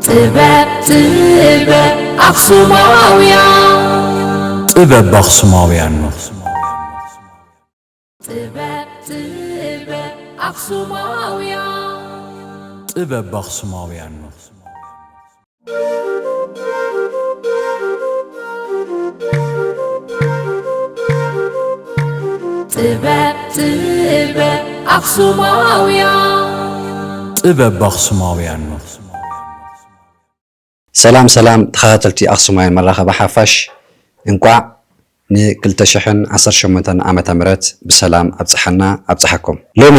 ጥበብ ጥበብ ኣኽሱማውያን። ጥበብ ኣኽሱማውያን። ጥበብ ጥበብ ኣኽሱማውያን። ጥበብ ኣኽሱማውያን። ጥበብ ጥበብ ኣኽሱማውያን። ጥበብ ኣኽሱማውያን። ሰላም ሰላም ተኸታተልቲ ኣኽሱማውያን መራኸቢ ሓፋሽ፣ እንቋዕ ን ክልተ ሽሕን ዓሰርተ ሸሞንተን ዓመተ ምህረት ብሰላም ኣብጽሓና ኣብጽሓኩም። ሎሚ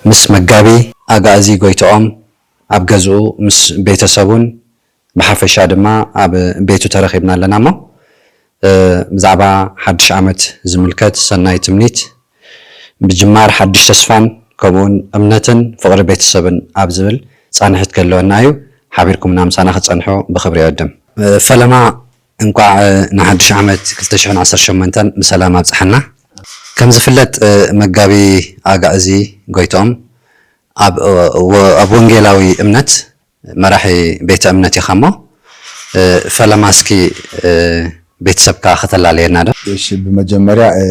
ምስ መጋቢ ኣጋእዚ ጎይትኦም ኣብ ገዝኡ ምስ ቤተሰቡን ብሓፈሻ ድማ ኣብ ቤቱ ተረኺብና ኣለና እሞ፣ እ፣ ብዛዕባ ሓድሽ ዓመት ዝምልከት ሰናይ ትምኒት፣ ምጅማር ሓድሽ ተስፋን ከምኡውን እምነትን ፍቕሪ ቤተሰብን ኣብ ዝብል ጻንሒት ክህልወና እዩ። ሓቢርኩምና ምሳና ክትጸንሑ ብኽብሪ ይዕድም። እ፣ ፈለማ እንቋዕ ንሓድሽ ዓመት ክልተ ሽሕን ዓሰርተ ሸሞንተን ብሰላም ኣብጽሓና። ከም ዝፍለጥ፣ እ፣ መጋቢ ኣጋእዚ ጎይትኦም ኣብ፣ እ፣ ወ-፣ ኣብ ወንጌላዊ እምነት መራሒ ቤተ እምነት ኢኻ እሞ፣ እ፣ ፈለማ እስኪ፣ እ፣ ቤተሰብካ ከተላለየና ዶ? እሺ፣ ብመጀመርያ፣ እ፣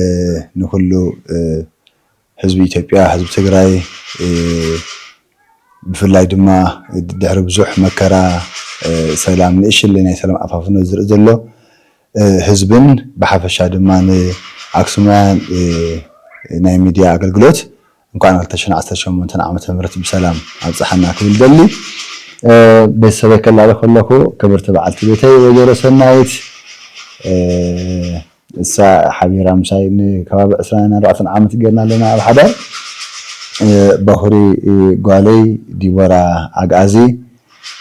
ንኹሉ፣ እ፣ ህዝቢ ኢትዮጵያ፣ ህዝቢ ትግራይ፣ እ፣ ብፍላይ ድማ ድሕሪ ብዙሕ መከራ፣ እ፣ ሰላም፣ ንእሽለይ ናይ ሰላም ኣፋፍኖ ዝርኢ ዘሎ፣ እ፣ ህዝብን ብሓፈሻ ድማ ንኣክሱማውያን፣ እ፣ ናይ ሚድያ ኣገልግሎት እንኳዕ ን ክልተ ሽሕን ዓሰርተ ሸሞንተን ዓመተ ምህረት ብሰላም ኣብጽሓና ክብል ደሊ። እ፣ ቤተሰበይ ከላሊ ከለኹ ክብርቲ በዓልቲ ቤተይ ወይዘሮ ሰናይት፣ እ፣ እሳ ሓቢራ ምሳይ ንከባቢ ዕስራን ኣርባዕተን ዓመት ጌርና ኣለና ኣብ ሓዳር። እ፣ በኹሪ፣ እ፣ ጓለይ ዲቦራ ኣግኣዚ፣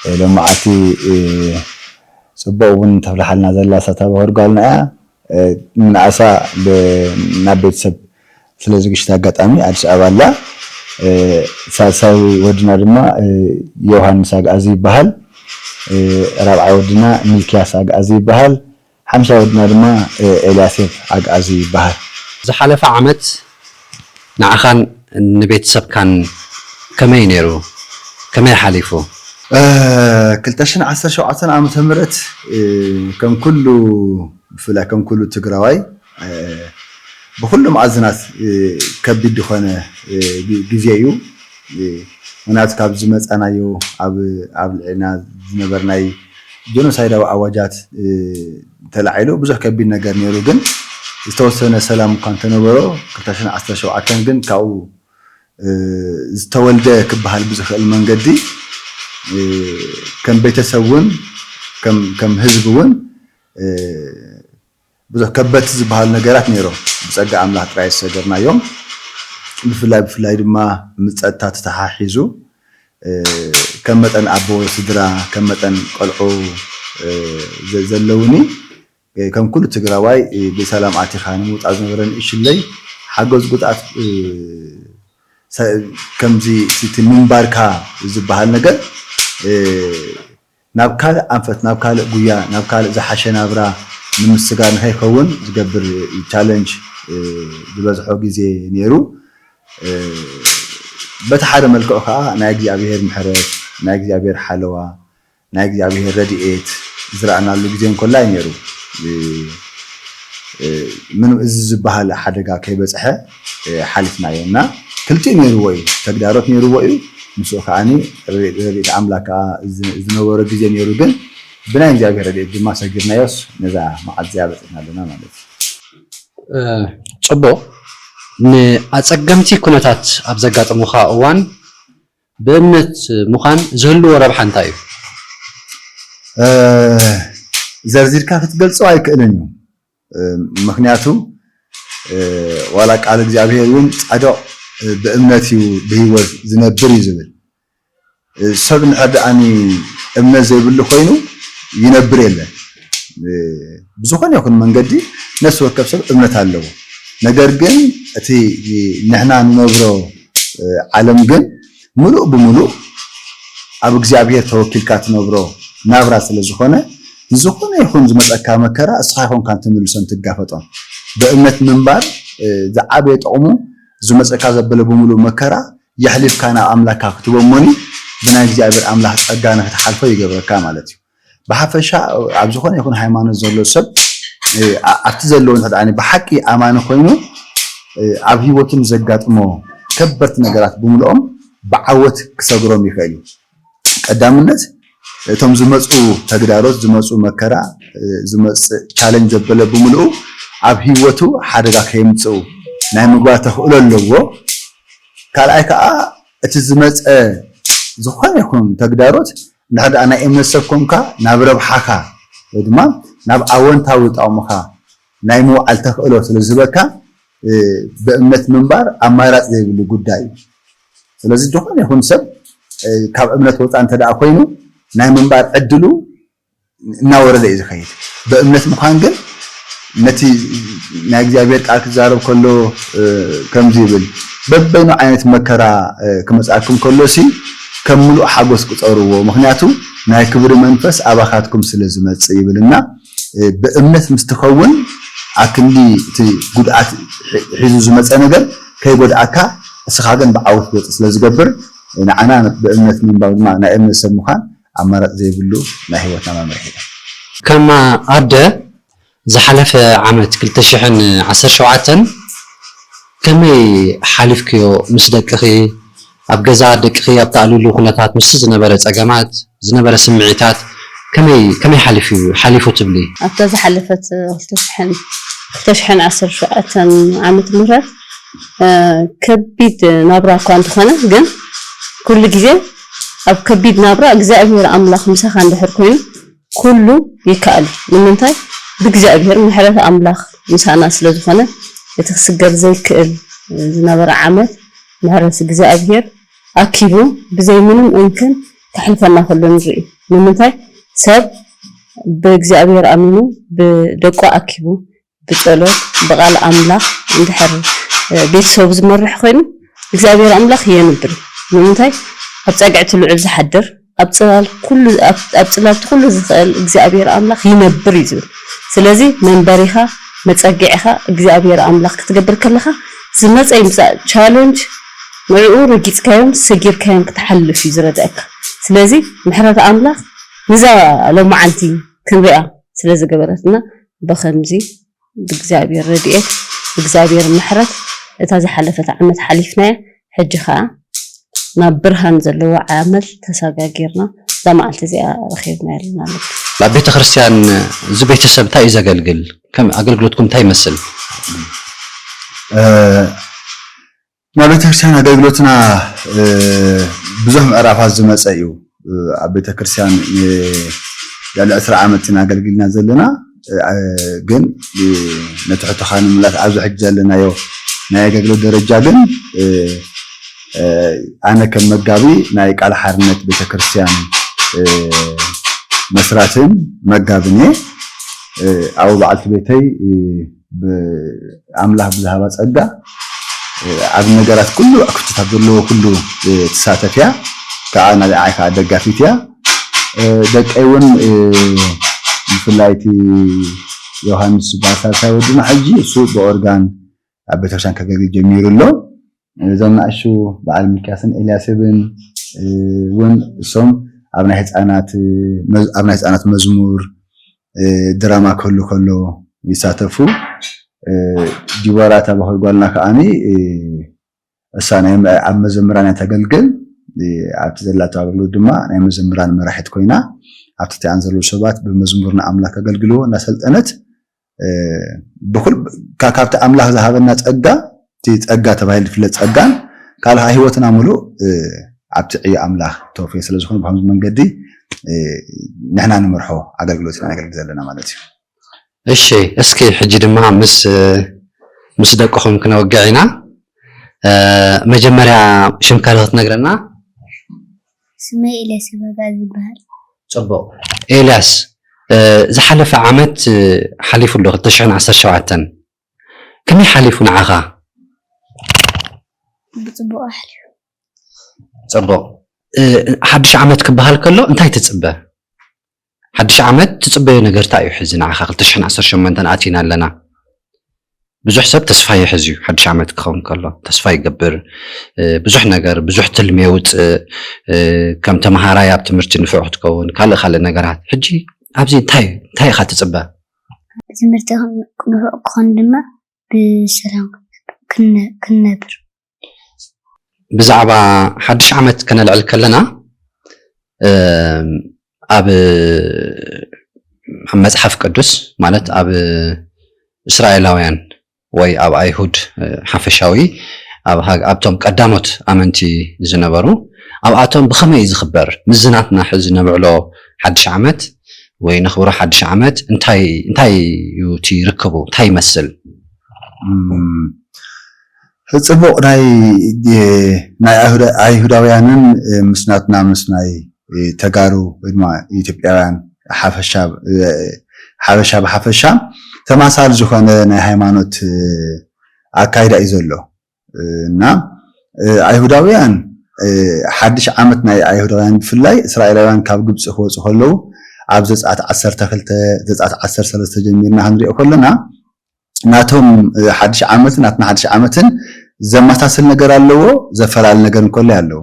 እ፣ ሎማዓቲ፣ እ፣ ጽቡቕ እውን ተፍልሓልና ዘላ እሳ እታ በኹሪ ጓልና እያ። እ፣ ምንኣሳ ብ-፣ ናብ ቤተሰብ ስለ ዝግሽት ኣጋጣሚ ኣዲስ ኣበባ ኣላ። እ፣ ሳልሳይ ወድና ድማ፣ እ፣ ዮሃንስ ኣግኣዚ ይበሃል። እ፣ ራብዓይ ወድና ሚልክያስ ኣግኣዚ ይበሃል። ሓምሻይ ወድና ድማ፣ እ፣ ኤልያሴፍ ኣግኣዚ ይበሃል። ዝሓለፈ ዓመት ንዓኻን ንቤተሰብካን ከመይ ነይሩ? ከመይ ሓሊፉ? እ፣ ክልተ ሽሕን ዓሰርተ ሸውዓተን ዓመተ ምህረት፣ እ፣ ከም ኩሉ፣ ብፍላይ ከም ኩሉ ትግራዋይ፣ እ፣ ብኩሉ መኣዝናት፣ እ፣ ከቢድ ዝኾነ፣ እ፣ ግ-፣ ግዜ እዩ። እ፣ ምኽንያቱ ካብ ዝመጻናዮ ኣብ፣ ኣብ ልዕልና ዝነበረ ናይ ጀኖሳይዳዊ ኣዋጃት፣ እ፣ ተላዒሉ ብዙሕ ከቢድ ነገር ነይሩ፣ ግን ዝተወሰነ ሰላም እኳ እንተነበሮ፣ ክልተ ሽሕን ዓሰርተ ሸውዓተን ግን ካብኡ፣ እ፣ ዝተወልደ ክበሃል ብዝኽእል መንገዲ፣ እ፣ ከም ቤተሰብ እውን፣ ከም፣ ከም ህዝቢ እውን፣ እ፣ ብዙሕ ከበድቲ ዝበሃሉ ነገራት ነይሮም። ብጸጋ ኣምላኽ ጥራይ ዝሰገርናዮም። ብፍላይ፣ ብፍላይ ድማ ምስ ጸጥታ ተተሓሒዙ፣ እ፣ ከም መጠን ኣቦ ስድራ፣ ከም መጠን ቆልዑ፣ እ፣ ዘ-፣ ዘለውኒ፣ እ፣ ከም ኩሉ ትግራዋይ፣ እ፣ ብሰላም ኣቲኻ ንምውጻእ ዝነበረ ንእሽለይ ሓገዝ ጉድኣት፣ እ፣ ሰ-፣ ከምዚ እቲ ምንባርካ ዝበሃል ነገር፣ እ፣ ናብ ካልእ ኣንፈት፣ ናብ ካልእ ጉያ፣ ናብ ካልእ ዝሓሸ ናብራ ንምስጋር ንኸይከውን ዝገብር ቻለንጅ፣ እ፣ ዝበዝሖ ግዜ ነይሩ። እ፣ በቲ ሓደ መልክዑ ከዓ ናይ እግዚኣብሔር ምሕረት፣ ናይ እግዚኣብሔር ሓለዋ፣ ናይ እግዚኣብሔር ረድኤት ዝረኣናሉ ግዜ እንኮላይ ነይሩ። እ፣ እ፣ ምንም እዚ ዝበሃል ሓደጋ ከይበጽሐ፣ እ፣ ሓሊፍናዮ እና ክልቲኡ ነይርዎ እዩ። ተግዳሮት ነይርዎ እዩ። ምስኡ ከዓኒ ረድኤት ኣምላክ ከዓ ዝ-፣ ዝነበሮ ግዜ ነይሩ። ግን ብናይ እግዚኣብሔር ረድኤት ድማ ሰጊርናዮስ ነዛ መዓልቲ እዚኣ በጺሕና ኣለና ማለት እዩ። እ፣ ጽቡቕ። ንኣጸገምቲ ኩነታት ኣብ ዘጋጠሙኻ እዋን ብእምነት ምዃን ዝህልዎ ረብሓ እንታይ እዩ? እ፣ ዘርዚርካ ክትገልጾ ኣይክእልን እዩ። እ፣ ምኽንያቱ፣ እ፣ ዋላ ቃል እግዚኣብሔር እውን ጻድቕ፣ እ፣ ብእምነት እዩ ብህይወት ዝነብር እዩ ዝብል። እ፣ ሰብ እንድሕር ደኣኒ እምነት ዘይብሉ ኮይኑ ይነብር የለን። እ፣ ብዝኾነ ይኹን መንገዲ ነፍሲ ወከፍ ሰብ እምነት ኣለዎ። ነገር ግን እቲ ንሕና ንነብሮ፣ እ፣ ዓለም ግን ምሉእ ብምሉእ ኣብ እግዚኣብሔር ተወኪልካ ትነብሮ ናብራ ስለ ዝኾነ፣ ንዝኾነ ይኹን ዝመጸካ መከራ እስኻ ኣይኮንካን ትምልሶን ትጋፈጦን። ብእምነት ምንባር፣ እ፣ ዝዓበየ ጥቕሙ ዝመፀካ ዘበለ ብምሉእ መከራ የሕሊፍካ ናብ ኣምላካ ክትቦ እሞኒ ብናይ እግዚኣብሔር ኣምላክ ፀጋ ንክትሓልፎ ይገብረካ ማለት እዩ። ብሓፈሻ ኣብ ዝኾነ ይኹን ሃይማኖት ዘሎ ሰብ ኣብቲ ዘለዎ ብሓቂ ኣማኒ ኮይኑ ኣብ ህይወቱ ንዘጋጥሞ ከበርቲ ነገራት ብምልኦም ብዓወት ክሰግሮም ይኽእል እዩ። ቀዳምነት እቶም ዝመፁ ተግዳሮት ዝመፁ መከራ ዝመፅእ ቻለንጅ ዘበለ ብምልኡ ኣብ ህይወቱ ሓደጋ ከየምፅኡ ናይ ምግባር ተኽእሎ ኣለዎ። ካልኣይ ከዓ እቲ ዝመፀ ዝኾነ ይኹን ተግዳሮት እንድሕር ደኣ ናይ እምነት ሰብ ኮንካ ናብ ረብሓኻ ወይ ድማ ናብ ኣወንታዊ ጠቕምኻ ናይ ምውዓል ተኽእሎ ስለ ዝህበካ ብእምነት ምንባር ኣማራፂ ዘይብሉ ጉዳይ እዩ። ስለዚ ዝኾነ ይኹን ሰብ ካብ እምነት ወፃ እንተ ደኣ ኮይኑ ናይ ምንባር ዕድሉ እናወረደ እዩ ዝኸይድ። ብእምነት ምዃን ግን ነቲ ናይ እግዚኣብሔር ቃል ክዛረብ ከሎ ከምዚ ይብል፣ በበይኑ ዓይነት መከራ ክመፅኣኩም ከሎ ሲ ከም ምሉእ ሓጎስ ቁፀርዎ፣ ምክንያቱ ናይ ክብሪ መንፈስ ኣባኻትኩም ስለ ዝመፅእ ይብል እና ብእምነት ምስ ትኸውን ኣክንዲ እቲ ጉድኣት ሒዙ ዝመፀ ነገር ከይጎድኣካ እስኻ ግን ብዓወት ክትወፅእ ስለ ዝገብር ንዓና ብእምነት ምንባብ ድማ ናይ እምነት ሰብ ምዃን ኣማራፂ ዘይብሉ ናይ ህይወትና መምርሒ እዩ። ከም ኣደ ዝሓለፈ ዓመት ክልተ ሽሕን ዓሰርተ ሸውዓተን ከመይ ሓሊፍክዮ? ምስ ደቅኺ ኣብ ገዛ ደቅኺ ኣብ ተኣልሉ ኩነታት ምስቲ ዝነበረ ጸገማት ዝነበረ ስምዒታት ከመይ ከመይ ሓሊፉ ሓሊፉ ትብሊ? ኣብታ ዝሓለፈት ክልተ ሽሕን ዓሰርተ ሸውዓተን ዓመት ምህረት ከቢድ ናብራ እኳ እንተኾነ ግን ኩሉ ግዜ ኣብ ከቢድ ናብራ እግዚኣብሔር ኣምላኽ ምሳኻ እንድሕር ኮይኑ ኩሉ ይከኣል እዩ። ንምንታይ? ብእግዚኣብሔር ምሕረት ኣምላኽ ምሳና ስለ ዝኾነ እቲ ክስገር ዘይክእል ዝነበረ ዓመት ምሕረት እግዚኣብሔር ኣኪቡ ብዘይ ምንም እንክን ከሕልፈና ከሎ ንርኢ። ንምንታይ? ሰብ ብእግዚኣብሔር ኣሚኑ ብደቁ ኣኪቡ ብጸሎት ብቓል ኣምላኽ እንድሕር ቤተሰቡ ዝመርሕ ኮይኑ እግዚኣብሔር ኣምላኽ የንብር። ንምንታይ? ኣብ ጸግዕቲ ልዑል ዝሓድር ኣብ ጽላል ኩሉ ኣብ ኣብ ጽላልቲ ኩሉ ዝኽእል እግዚኣብሔር ኣምላኽ ይነብር እዩ ዝብል። ስለዚ መንበሪኻ መጸግዒኻ እግዚኣብሔር ኣምላኽ ክትገብር ከለኻ ዝመጸ ይምጻእ ቻለንጅ ንዕኡ ረጊጽካዮም ሰጊርካዮም ክትሓልፍ እዩ ዝረድኣካ። ስለዚ ምሕረት ኣምላኽ ንዛ ሎማዓንቲ ክንሪኣ ስለ ዝገበረትና ብኸምዚ ብእግዚኣብሔር ረድኤት ብእግዚኣብሔር ምሕረት እታ ዝሓለፈት ዓመት ሓሊፍናያ። ሕጂ ኸኣ ናብ ብርሃን ዘለዎ ዓመት ተሰጋጊርና እዛ መዓልቲ እዚኣ ረኺብና ኣለና። ኣብ ቤተ ክርስቲያን እዚ ቤተሰብ እንታይ እዩ ዘገልግል? ከም ኣገልግሎትኩም እንታይ ይመስል? ናብ ቤተክርስትያን ኣገልግሎትና ብዙሕ ምዕራፋት ዝመፀ እዩ። ኣብ ቤተክርስትያን ልዕሊ ዕስራ ዓመት ኢና ኣገልጊልና ዘለና። ግን ንትሕትኻ ንምምላስ ኣብዚ ሕጂ ዘለናዮ ናይ ኣገልግሎት ደረጃ ግን ኣነ ከም መጋቢ ናይ ቃል ሓርነት ቤተክርስትያን መስራትን መጋብን እየ። ኣብኡ በዓልቲ ቤተይ ብኣምላኽ ብዝሃባ ጸጋ ኣብ ነገራት ኩሉ ዕክፍትታት ዘለዎ ኩሉ ትሳተፍ እያ። ከዓ ናይ ዓይ ከዓ ደጋፊት እያ። ደቀይ እውን ብፍላይ እቲ ዮሃንስ ዝበሃል ሳልሳይ ወድና ሕጂ እሱ ብኦርጋን ኣብ ቤተክርስትያን ከገልግል ጀሚሩ ኣሎ። እዞም ንኣሹ በዓል ሚልክያስን ኤልያስብን እውን እሶም ኣብ ናይ ህፃናት ኣብ ናይ ህፃናት መዝሙር ድራማ ክህሉ ከሎ ይሳተፉ። ዲቦራ ተባህል ጓልና ከዓኒ እሳ ናይ ኣብ መዘምራን እያ ተገልግል። ኣብቲ ዘላቶ ኣገልግሎት ድማ ናይ መዘምራን መራሒት ኮይና ኣብ ትሕቲኣን ዘለዉ ሰባት ብመዝሙር ንኣምላኽ ከገልግልዎ እናሰልጠነት ብኩል ካብቲ ኣምላኽ ዝሃበና ጸጋ እቲ ጸጋ ተባሂሉ ዝፍለጥ ጸጋን ካልእ ህይወትና ሙሉእ ኣብቲ ዕዮ ኣምላኽ ተወፍዮ ስለ ዝኾነ ብከምዚ መንገዲ ንሕና ንመርሖ ኣገልግሎት ኢና ነገልግል ዘለና ማለት እዩ። እሺ፣ እስኪ ሕጂ ድማ ምስ ምስ ደቅኹም ክነወግዕ ኢና። መጀመርያ ሽምካ ዶ ክትነግረና? ስመይ ኤልያስ ኣበጋዝ ይበሃል። ጽቡቕ። ኤልያስ፣ ዝሓለፈ ዓመት ሓሊፉ ኣሎ፣ ክልተ ሽሕን ዓሰርተ ሸውዓተን። ከመይ ሓሊፉ ንዓኻ? ብጽቡቕ ኣሕሊፉ። ጽቡቕ። ሓድሽ ዓመት ክበሃል ከሎ እንታይ ትጽበ? ሓድሽ ዓመት ትጽበዮ ነገር እንታይ እዩ? ሕዚ ንዓኻ ክልተ ሽሕን ዓሰርተ ሸሞንተን ኣቲና ኣለና። ብዙሕ ሰብ ተስፋ ይሕዝ እዩ። ሓድሽ ዓመት ክኸውን ከሎ ተስፋ ይገብር። ብዙሕ ነገር፣ ብዙሕ ትልሚ የውፅእ። ከም ተምሃራይ ኣብ ትምህርቲ ንፉዕ ክትከውን፣ ካልእ ካልእ ነገራት። ሕጂ ኣብዚ እንታይ እንታይ ኢኻ ትፅበ? ትምህርቲ ንፉዕ ክኾን ድማ ብሰላም ክንነብር። ብዛዕባ ሓድሽ ዓመት ከነልዕል ከለና ኣብ ኣብ መፅሓፍ ቅዱስ፣ ማለት ኣብ እስራኤላውያን ወይ ኣብ ኣይሁድ ሓፈሻዊ፣ ኣብቶም ቀዳሞት ኣመንቲ ዝነበሩ፣ ኣብኣቶም ብኸመይ እዩ ዝኽበር? ምስዚ ናትና ሕዚ ነብዕሎ ሓድሽ ዓመት ወይ ነኽብሮ ሓድሽ ዓመት እንታይ እንታይ እዩ እቲ ርክቡ? እንታይ ይመስል? ጽቡቕ። ናይ ናይ ኣይሁዳውያንን ምስ ናትና ምስ ናይ ተጋሩ ወይ ድማ ኢትዮጵያውያን ሓፈሻ ሓበሻ ብሓፈሻ ተማሳል ዝኾነ ናይ ሃይማኖት ኣካይዳ እዩ ዘሎ። እና ኣይሁዳውያን ሓድሽ ዓመት ናይ ኣይሁዳውያን ብፍላይ እስራኤላውያን ካብ ግብፂ ክወፁ ከለዉ ኣብ ዘፃት ዓሰርተ ክልተ ዘፃት ዓሰርተ ሰለስተ ጀሚርና ክንሪኦ ከለና ናቶም ሓድሽ ዓመትን ናትና ሓድሽ ዓመትን ዘመሳስል ነገር ኣለዎ፣ ዘፈላለ ነገር እንከሎ ኣለዎ።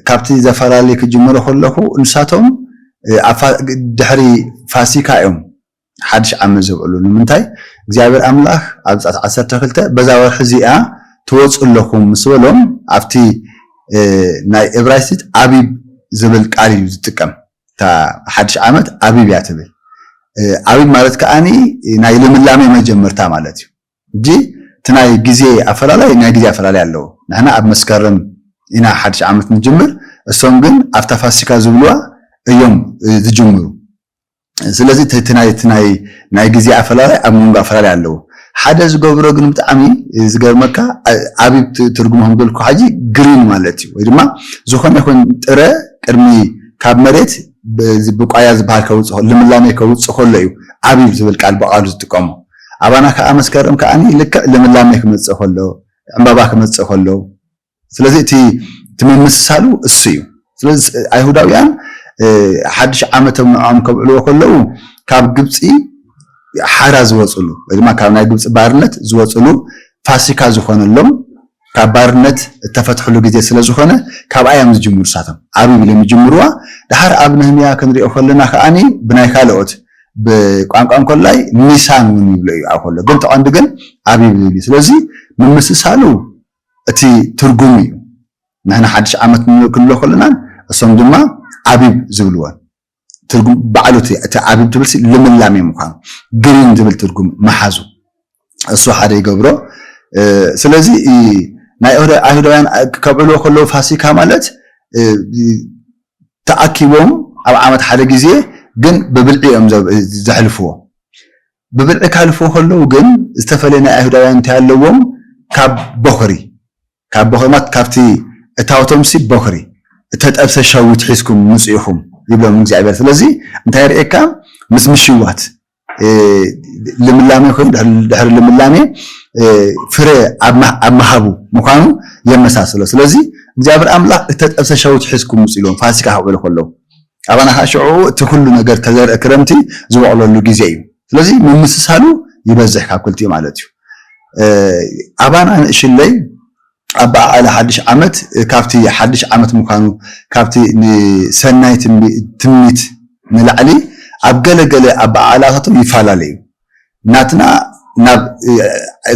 ካብቲ ዘፈላለየ ክጅምሮ ከለኹ ንሳቶም ድሕሪ ፋሲካ እዮም ሓድሽ ዓመት ዘብዕሉ። ንምንታይ? እግዚኣብሔር ኣምላኽ ኣብ ዘጸኣት ዓሰርተ ክልተ በዛ ወርሒ እዚኣ ትወፁ ኣለኹም ምስ በሎም ኣብቲ ናይ እብራይስጥ ኣቢብ ዝብል ቃል እዩ ዝጥቀም። እታ ሓድሽ ዓመት ኣቢብ እያ ትብል። ኣቢብ ማለት ከዓኒ ናይ ልምላሜ መጀመርታ ማለት እዩ። እጂ እቲ ናይ ግዜ ኣፈላላይ ናይ ግዜ ኣፈላላይ ኣለዎ። ንሕና ኣብ መስከረም ኢና ሓድሽ ዓመት ንጅምር፣ እሶም ግን ኣብታ ፋሲካ ዝብልዋ እዮም ዝጅምሩ። ስለዚ እቲ ናይ እቲ ናይ ናይ ግዜ ኣፈላላይ ኣብ መንጎ ኣፈላላይ ኣለዎ። ሓደ ዝገብሮ ግን ብጣዕሚ ዝገርመካ ኣቢብ ትርጉሙ ከም ዘልኩ ሓጂ ግሪን ማለት እዩ፣ ወይ ድማ ዝኾነ ይኹን ጥረ ቅድሚ ካብ መሬት ብቋያ ዝበሃል ከውፅእ ከሎ ልምላሜ ከውፅእ ከሎ እዩ ኣቢብ ዝብል ቃል ብቃሉ ዝጥቀሞ። ኣባና ከዓ መስከረም ከዓ ልክዕ ልምላሜ ክመፅእ ከሎ ዕምባባ ክመፅእ ከሎ ስለዚ እቲ እቲ ምምስሳሉ እሱ እዩ። ስለዚ ኣይሁዳውያን ሓድሽ ዓመቶም ንዕኦም ከብዕልዎ ከለዉ ካብ ግብፂ ሓራ ዝወፅሉ ወይ ድማ ካብ ናይ ግብፂ ባርነት ዝወፅሉ ፋሲካ ዝኾነሎም ካብ ባርነት እተፈትሕሉ ግዜ ስለ ዝኾነ ካብኣ እዮም ዝጅምሩ። ሳቶም ኣቢብ ኢሎም ይጅምርዋ። ድሓር ኣብ ነህምያ ክንሪኦ ከለና ከዓኒ ብናይ ካልኦት ብቋንቋ እንኮላይ ኒሳን እውን ይብሎ እዩ ኣብ ከሎ ግን ተቐንዲ ግን ኣቢብ ዝብል እዩ። ስለዚ ምምስሳሉ እቲ ትርጉም እዩ። ንሕና ሓድሽ ዓመት ክንብሎ ከለናን እሶም ድማ ኣቢብ ዝብልዎን ትርጉም ባዕሉ እቲ ኣቢብ ትብል ልምላሜ ምዃኑ ግሪን ዝብል ትርጉም መሓዙ እሱ ሓደ ይገብሮ። ስለዚ ናይ ኣይሁዳውያን ከብዕልዎ ከለዉ ፋሲካ ማለት ተኣኪቦም ኣብ ዓመት ሓደ ግዜ ግን ብብልዒ እዮም ዘሕልፍዎ። ብብልዒ ክሕልፍዎ ከለዉ ግን ዝተፈለየ ናይ ኣይሁዳውያን እንታይ ኣለዎም? ካብ ቦኽሪ ካብ ቦኽሪ ማለት ካብቲ እታወቶምሲ ቦኽሪ እተጠብሰ ሸዊት ሒዝኩም ምፅኢኹም ይብሎም እግዚኣብሔር። ስለዚ እንታይ ርእየካ ምስ ምሽዋት ልምላሜ ኮይኑ ድሕሪ ልምላሜ ፍረ ኣብ ምሃቡ ምዃኑ የመሳስሎ። ስለዚ እግዚኣብሔር ኣምላኽ እተጠብሰ ሸዊት ሒዝኩም ምፅ ኢሎም ፋሲካ ክብዕሉ ከለዉ ኣባና ከዓ ሽዑ እቲ ኩሉ ነገር ተዘርእ ክረምቲ ዝበቕለሉ ግዜ እዩ። ስለዚ ምምስሳሉ ይበዝሕ ካብ ክልቲኡ ማለት እዩ። ኣባና ንእሽለይ ኣበዓዕላ ሓድሽ ዓመት ካብቲ ሓድሽ ዓመት ምዃኑ ካብቲ ንሰናይ ትምኒት ንላዕሊ ኣብ ገለገለ ኣበዓዕላታቱ ይፈላለ እዩ። ናትና ናብ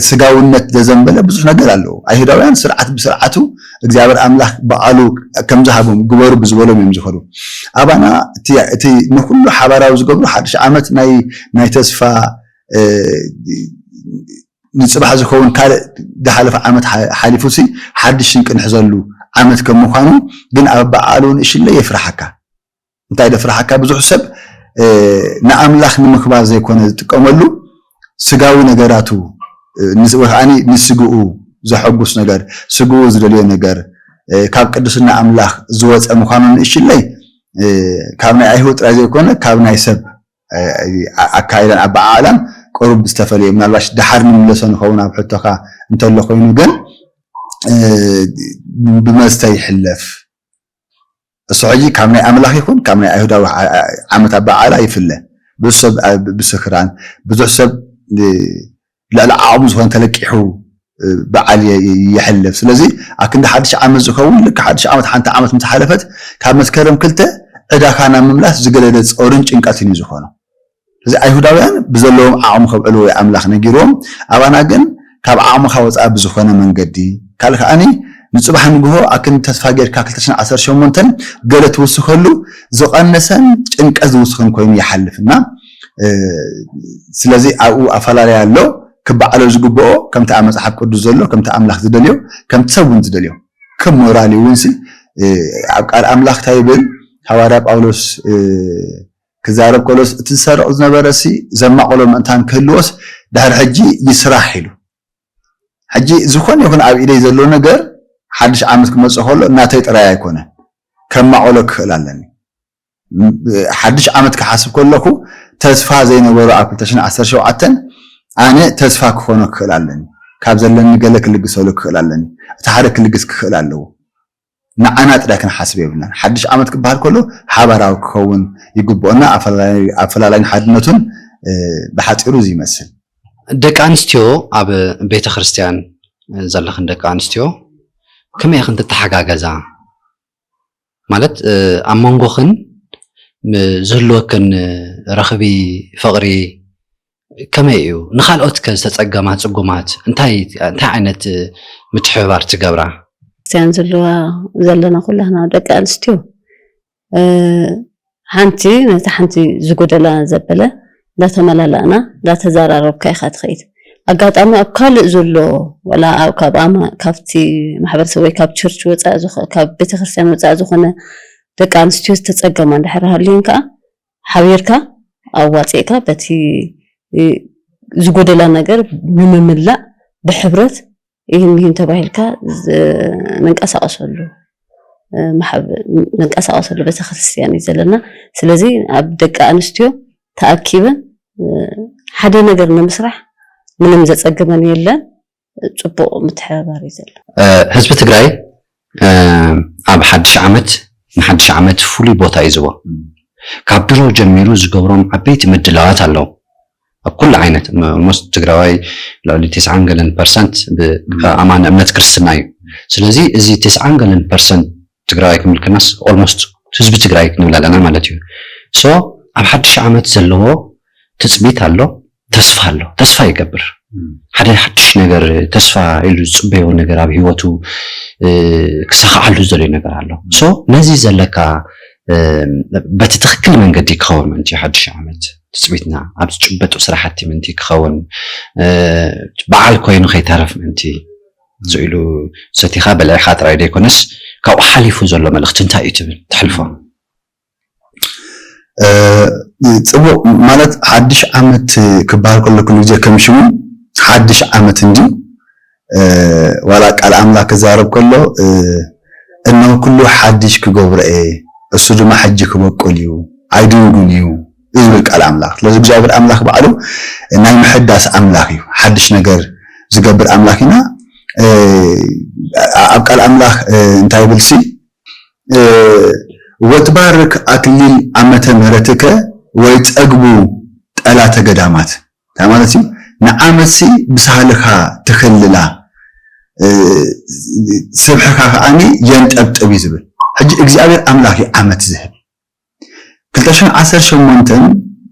ስጋውነት ዘዘንበለ ብዙሕ ነገር ኣለዎ። ኣይሁዳውያን ስርዓት ብስርዓቱ እግዚኣብሔር ኣምላኽ በዓሉ ከም ዝሃቦም ግበሩ ብዝበሎም እዮም ዝኸዱ። ኣባና እቲ ንኩሉ ሓባራዊ ዝገብሩ ሓድሽ ዓመት ናይ ናይ ተስፋ ንፅባሕ ዝኸውን ካልእ ዝሓለፈ ዓመት ሓሊፉ ሲ ሓድሽ ስንቂ ንሕዘሉ ዓመት ከም ምዃኑ ግን ኣብ በዓሉ ንእሽለ የፍርሓካ። እንታይ ደፍርሓካ? ብዙሕ ሰብ ንኣምላኽ ንምኽባር ዘይኮነ ዝጥቀመሉ ስጋዊ ነገራቱ ወይ ከዓ ንስግኡ ዘሐጉስ ነገር ስግኡ ዝደልዮ ነገር ካብ ቅዱስና ኣምላኽ ዝወፀ ምዃኑ ንእሽለይ ካብ ናይ ኣይሁድ ጥራይ ዘይኮነ ካብ ናይ ሰብ ኣካይዳን ኣበዓዕላን ቅሩብ ዝተፈለየ ምናልባሽ ደሓር ንምለሶ ንኸውን ኣብ ሕቶኻ እንተሎ ኮይኑ ግን ብመስተ ይሕለፍ እሱ ሕጂ ካብ ናይ ኣምላኽ ይኹን ካብ ናይ ኣይሁዳዊ ዓመት ኣበዓዕላ ይፍለ ብዙሕ ሰብ ብስክራን ብዙሕ ሰብ ልዕሊ ዓቕሙ ዝኾነ ተለቂሑ በዓል የሕልፍ። ስለዚ ኣብ ክንዲ ሓድሽ ዓመት ዝኸውን ልክ ሓድሽ ዓመት ሓንቲ ዓመት ምስ ሓለፈት ካብ መስከረም ክልተ ዕዳኻ ናብ ምምላስ ዝገደደ ጾርን ጭንቀትን እዩ ዝኾኖ። እዚ ኣይሁዳውያን ብዘለዎም ዓቕሚ ከብዕልዎ ኣምላኽ ነጊርዎም፣ ኣባና ግን ካብ ዓቕምኻ ወፃኢ ብዝኾነ መንገዲ ካልእ ከዓኒ ንፅባሕ ንግሆ ኣክን ተስፋ ጌርካ ክልተ ሽሕን ዓሰርተ ሸሞንተን ገለ ትውስኸሉ ዝቐነሰን ጭንቀት ዝውስኽን ኮይኑ ይሓልፍና። ስለዚ ኣብኡ ኣፈላለያ ኣሎ። ክበዓሎ ዝግብኦ ከምቲ ኣብ መፅሓፍ ቅዱስ ዘሎ ከምቲ ኣምላኽ ዝደልዮ ከምቲ ሰብ እውን ዝደልዮ ከም ሞራሊ እውን ሲ ኣብ ቃል ኣምላኽ እንታይ ይብል? ሃዋርያ ጳውሎስ ክዛረብ ከሎስ እቲ ዝሰርቕ ዝነበረ ሲ ዘማቕሎ ምእንታን ክህልዎስ ድሕሪ ሕጂ ይስራሕ ኢሉ። ሕጂ ዝኾነ ይኹን ኣብ ኢደይ ዘሎ ነገር ሓድሽ ዓመት ክመፅእ ከሎ እናተይ ጥራይ ኣይኮነ ከማቕሎ ክኽእል ኣለኒ። ሓድሽ ዓመት ክሓስብ ከለኹ ተስፋ ዘይነበሮ ኣብ ክልተ ሽሕን ዓሰርተ ሸውዓተን ኣነ ተስፋ ክኾኖ ክኽእል ኣለኒ። ካብ ዘለኒ ገለ ክልግሰሉ ክኽእል ኣለኒ። እቲ ሓደ ክልግስ ክኽእል ኣለዎ። ንዓና ጥራይ ክንሓስብ የብልናን። ሓድሽ ዓመት ክበሃል ከሎ ሓባራዊ ክኸውን ይግብኦና። ኣፈላላይን ሓድነቱን ብሓፂሩ እዚ ይመስል። ደቂ ኣንስትዮ ኣብ ቤተ ክርስቲያን ዘለኽን ደቂ ኣንስትዮ ከመይ ኢኽን ትተሓጋገዛ? ማለት ኣብ መንጎኽን ዝህልወክን ረኽቢ ፍቕሪ ከመይ እዩ? ንኻልኦት ከ ዝተጸገማ ጽጉማት እንታይ እንታይ ዓይነት ምትሕብባር ትገብራ? ክርስትያን ዘለዋ ዘለና ኩላህና ደቂ ኣንስትዮ ሓንቲ ነታ ሓንቲ ዝጎደላ ዘበለ እንዳተመላላእና እንዳተዘራረብካ ኢኻ ትኸይድ። ኣጋጣሚ ኣብ ካልእ ዘሎ ወላ ኣብ ካብ ኣማ ካብቲ ማሕበረሰብ ወይ ካብ ቸርች ወፃኢ ዝኾ- ካብ ቤተክርስትያን ወፃኢ ዝኾነ ደቂ ኣንስትዮ ዝተፀገማ እንድሕር ሃልየን ከዓ ሓቢርካ ኣዋፂእካ በቲ ዝጎደላ ነገር ንምምላእ ብሕብረት ይህን ይህን ተባሂልካ ንንቀሳቀሰሉ ንንቀሳቀሰሉ ቤተክርስትያን እዩ ዘለና። ስለዚ ኣብ ደቂ ኣንስትዮ ተኣኪበን ሓደ ነገር ንምስራሕ ምንም ዘፀግመን የለን። ፅቡቅ ምትሕብባር እዩ ዘሎ። ህዝቢ ትግራይ ኣብ ሓድሽ ዓመት ንሓድሽ ዓመት ፍሉይ ቦታ እዩ ዝቦ። ካብ ድሮ ጀሚሩ ዝገብሮም ዓበይቲ ምድላዋት ኣለዉ። ኣብ ኩሉ ዓይነት ሞስት ትግራዋይ ልዕሊ ተስዓን ገለን ፐርሰንት ኣማኒ እምነት ክርስትና እዩ። ስለዚ እዚ ተስዓን ገለን ፐርሰንት ትግራዋይ ክንብል ከለናስ ኦልሞስት ህዝቢ ትግራይ ክንብል ኣለና ማለት እዩ። ሶ ኣብ ሓድሽ ዓመት ዘለዎ ትፅቢት ኣሎ፣ ተስፋ ኣሎ። ተስፋ ይገብር ሓደ ሓድሽ ነገር ተስፋ ኢሉ ዝፅበዮ ነገር ኣብ ህይወቱ ክሳኽዓሉ ዝደልዮ ነገር ኣሎ። ሶ ነዚ ዘለካ በቲ ትኽክል መንገዲ ክኸውን ምእንቲ ሓድሽ ዓመት ትፅቢትና ኣብ ዝጭበጡ ስራሕቲ ምእንቲ ክኸውን በዓል ኮይኑ ከይተረፍ ምእንቲ ስኢሉ ሰቲኻ በልዕኻ ጥራይ ዘይኮነስ ካብኡ ሓሊፉ ዘሎ መልእኽቲ እንታይ እዩ ትብል ትሕልፎ? ፅቡቅ ማለት ሓድሽ ዓመት ክበሃል ከሎ ኩሉ ግዜ ከም ሽሙ ሓድሽ ዓመት እንዲ ዋላ ቃል ኣምላክ ክዛረብ ከሎ እነሆ ኩሉ ሓድሽ ክገብሮ እየ እሱ ድማ ሕጂ ክበቁል እዩ ኣይድንጉን እዩ ዝብል ቃል ኣምላክ ስለዚ እግዚኣብሔር ኣምላክ ባዕሉ ናይ ምሕዳስ ኣምላክ እዩ ሓድሽ ነገር ዝገብር ኣምላክ ኢና ኣብ ቃል ኣምላክ እንታይ ይብል ሲ ወትባርክ ኣክሊል ዓመተ ምህረትከ ወይ ጸግቡ ጠላተ ገዳማት እንታይ ማለት እዩ ንዓመትሲ ብሳህልኻ ትኽልላ ስብሕኻ ከዓኒ የንጠብጥብ እዩ ዝብል ሕጂ እግዚኣብሔር ኣምላኽ እዩ ዓመት ዝህብ ክልተ ሽሕን ዓሰርተ ሸሞንተን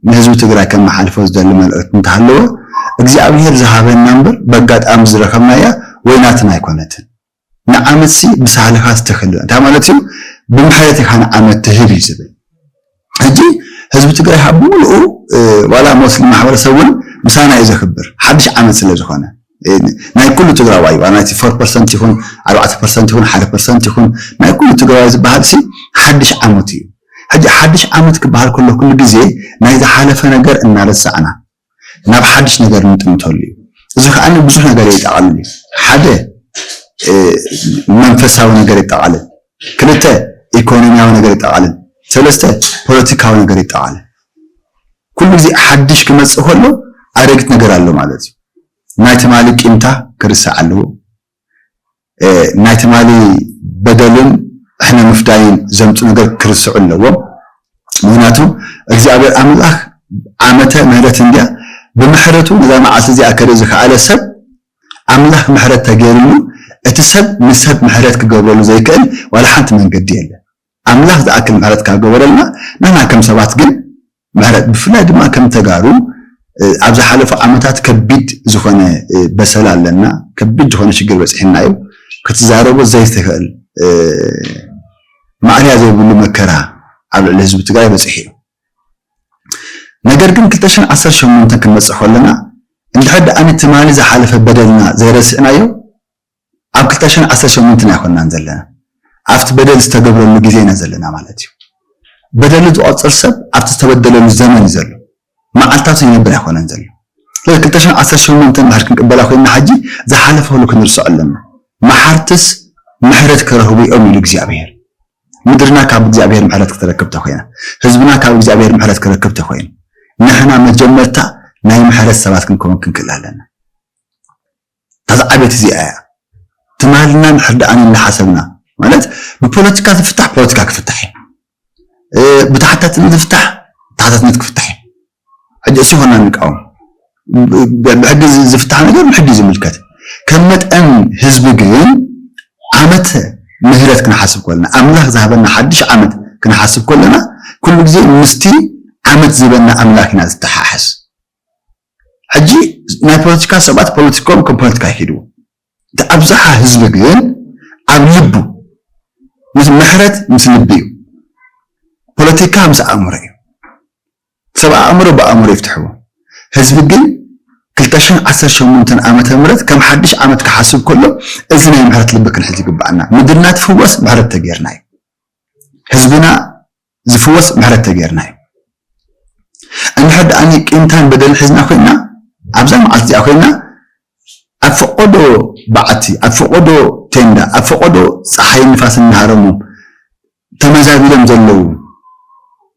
ንህዝቢ ትግራይ ከመሓልፎ ዝደሊ መልእኽቲ እንተሃለወ እግዚኣብሔር ዝሃበና እምበር በጋጣሚ ዝረኸብናያ ወይ ናትና ኣይኮነትን ንዓመትሲ ብሳህልኻ ዝተኸልለ እንታይ ማለት እዩ ብምሕረት ኢኻ ንዓመት ትህብ እዩ ዝብል ሕጂ ህዝቢ ትግራይ ካብ ብምልኡ ዋላ ሞስሊም ማሕበረሰብ እውን ምሳና እዩ ዘክብር ሓድሽ ዓመት ስለ ዝኾነ ናይ ኩሉ ትግራዋይ ዋላ ናይቲ ፎር ፐርሰንት ይኹን ኣርባዕተ ፐርሰንት ይኹን ሓደ ፐርሰንት ይኹን ናይ ኩሉ ትግራዋይ ዝበሃል ሲ ሓድሽ ዓመት እዩ ሕጂ ሓድሽ ዓመት ክበሃል ከሎ ኩሉ ግዜ ናይ ዝሓለፈ ነገር እናረሳዕና ናብ ሓድሽ ነገር ንጥምተሉ እዩ። እዚ ከዓ ብዙሕ ነገር የጠቓልል እዩ። ሓደ መንፈሳዊ ነገር የጠቓልል፣ ክልተ ኢኮኖሚያዊ ነገር የጠቓልል፣ ሰለስተ ፖለቲካዊ ነገር የጠቓልል። ኩሉ ግዜ ሓድሽ ክመፅእ ከሎ ኣረጊት ነገር ኣሎ ማለት እዩ። ናይ ትማሊ ቂምታ ክርስዕ ኣለዎ። ናይ ትማሊ በደልን ሕነ ምፍዳይን ዘምፁ ነገር ክርስዑ ኣለዎም ምክንያቱ እግዚኣብሔር ኣምላኽ ዓመተ ምህረት እንድያ ብምሕረቱ ነዛ መዓልቲ እዚኣ ከርኢ ዝኸኣለ ሰብ ኣምላኽ ምሕረት ተገይርሉ፣ እቲ ሰብ ንሰብ ምሕረት ክገብረሉ ዘይክእል ዋላ ሓንቲ መንገዲ የለን። ኣምላኽ ዝኣክል ምሕረት ካብ ገበረልና፣ ንሕና ከም ሰባት ግን ምሕረት፣ ብፍላይ ድማ ከም ተጋሩ፣ እ፣ ኣብ ዝሓለፉ ዓመታት ከቢድ ዝኾነ፣ እ፣ በሰላ ኣለና፣ ከቢድ ዝኾነ ሽግር በፂሕና እዩ። ክትዛረቦ ዘይትኽእል፣ እ፣ ማእለያ ዘይብሉ መከራ ኣብ ልዕሊ ህዝቢ ትግራይ በፂሑ እዩ። ነገር ግን ክልተ ሽሕን ዓሰርተ ሸሞንተ ክንመፅእ ከለና፣ እንድሕር ደኣ ትማሊ ዝሓለፈ በደልና ዘይረሲዕናዮ፣ ኣብ ክልተ ሽሕን ዓሰርተ ሸሞንተን ኣይኮንናን ዘለና። ኣብቲ በደል ዝተገብረሉ ግዜ ኢና ዘለና ማለት እዩ። በደሉ ዝቆፅር ሰብ ኣብቲ ዝተበደለሉ ዘመን እዩ ዘሎ። መዓልታቱ ይነብር ኣይኮነን ዘሎ። ስለዚ ክልተ ሽሕን ዓሰርተ ሸሞንተን እንድሕር ክንቅበላ ኮይንና፣ ሕጂ ዝሓለፈ ኩሉ ክንርስዖ ኣለና። መሓርትስ ምሕረት ክረኽቡ እዮም ኢሉ እግዚኣብሔር። ምድርና ካብ እግዚኣብሔር ምሕረት ክትረክብ ተኮይና፣ ህዝብና ካብ እግዚኣብሔር ምሕረት ክረክብ ተኮይኑ፣ ንሕና መጀመርታ ናይ ምሕረት ሰባት ክንከውን ክንክእል ኣለና። እታ ዝዓበየት እዚኣ እያ። ትማልና እንድሕር ደኣ እናሓሰብና፣ ማለት ብፖለቲካ ዝፍታሕ ፖለቲካ ክፍታሕ እዩ። እ፣ ብተሓታትነት ዝፍታሕ ተሓታትነት ክፍታሕ እዩ። ሕጂ እሱ ኾና ንቃወም። ብ-፣ ብ-፣ ብሕጊ ዝ-፣ ዝፍታሕ ነገር ብሕጊ ዝምልከት። ከም መጠን ህዝቢ ግን ዓመት ምህረት ክንሓስብ ከለና፣ ኣምላኽ ዝሃበና ሓድሽ ዓመት ክንሓስብ ከለና፣ ኩሉ ግዜ ምስቲ ዓመት ዝህበና ኣምላኽ ኢና ዝተሓሓዝ። ሕጂ ናይ ፖለቲካ ሰባት ፖለቲካኦም ከም ፖለቲካ ይኪድዎ። እቲ ኣብዝሓ ህዝቢ ግን ኣብ ልቡ፣ ምስ ምሕረት ምስ ልቢ እዩ። ፖለቲካ ምስ ኣእምሮ እዩ። ሰብ ኣእምሮ ብኣእምሮ ይፍትሕዎ። ህዝቢ ግን ክልተ ሽሕን ዓሰርተ ሸሞንተን ዓመተ ምህረት ከም ሓድሽ ዓመት ክሓስብ ከሎ፣ እዚ ናይ ምሕረት ልቢ ክንሕዝ ይግብኣና። ምድርና ትፍወስ ምሕረት ተጌርና እዩ። ህዝብና ዝፍወስ ምሕረት ተጌርና እዩ። እንድሕር ደኣ ቂምታን በደልን ሒዝና ኮይንና፣ ኣብዛ መዓልቲ እዚኣ ኮይንና፣ ኣብ ፈቐዶ በዓቲ፣ ኣብ ፈቐዶ ቴንዳ፣ ኣብ ፈቐዶ ፀሓይን ንፋስን እናሃረሙ ተመዛቢሎም ዘለዉ፣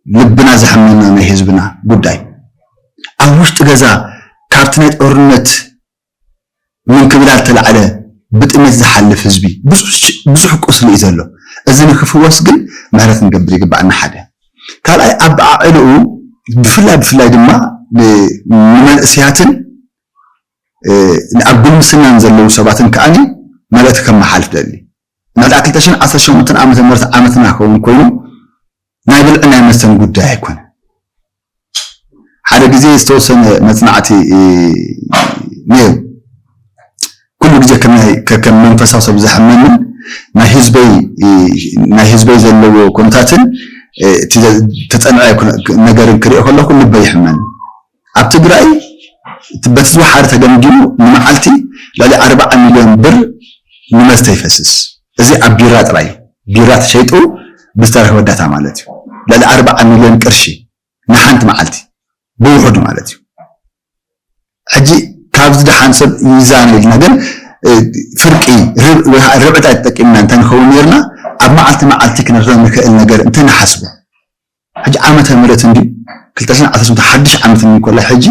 ልብና ዘሕመና ናይ ህዝብና ጉዳይ፣ ኣብ ውሽጢ ገዛ ካብቲ ናይ ጦርነት ምንክብላል ተላዕለ፣ ብጥሜት ዝሓልፍ ህዝቢ ብዙሕ፣ ብዙሕ ቁስሊ እዩ ዘሎ። እዚ ንክፍወስ ግን ምሕረት ክንገብር ይግባኣና፣ ሓደ። ካልኣይ፣ ኣበዓዕልኡ ብፍላይ፣ ብፍላይ ድማ ን-፣ ንመንእሰያትን፣ እ፣ ኣብ ጉልምስናን ዘለዉ ሰባትን ከኣኒ መልእኽቲ ከመሓልፍ ደሊ። እንድሕር ክልተ ሽሕን ዓሰርተ ሸሞንተን ዓመተ ምህረት ዓመትና ክኸውን ኮይኑ፣ ናይ ብልዕን ናይ መስተን ጉዳይ ኣይኮነን። ሓደ ግዜ ዝተወሰነ መጽናዕቲ፣ እ፣ ነይሩ። ኩሉ ግዜ ከም ናይ፣ ከ-፣ ከም መንፈሳዊ ሰብ ዘሕመንን ናይ ህዝበይ፣ እ፣ ናይ ህዝበይ ዘለዎ ኩነታትን፣ እ፣ እቲ ዘ-፣ ተጸንዐ ኩነ-፣ ነገርን ክሪኦ ከለኹ ልበይ ይሕመኒ። ኣብ ትግራይ እቲ በቲ ዝወሓደ ተገምጊሙ ንመዓልቲ ልዕሊ ኣርባዓ ሚልዮን ብር ንመስተ ይፈስስ። እዚ ኣብ ቢራ ጥራይ እዩ። ቢራ ተሸይጡ ብዝተረኸበ ዳታ ማለት እዩ። ልዕሊ ኣርባዓ ሚልዮን ቅርሺ ንሓንቲ መዓልቲ ብውሑዱ ማለት እዩ። ሕጂ ካብዚ ደሓን ሰብ ይዛነ ኢልና ግን፣ እ፣ ፍርቂ ርብ-፣ ወይ ርብዒ ጥራይ ተጠቂምና እንተንኸውን ነይርና፣ ኣብ መዓልቲ መዓልቲ ክንረኸብ ንኽእል ነገር እንተንሓስቦ፣ ሕጂ ዓመተ ምህረት እንድዩ፣ ክልተ ሽሕን ዓሰርተ ሓድሽ ዓመት እንድዩ ኮላ፣ ሕጂ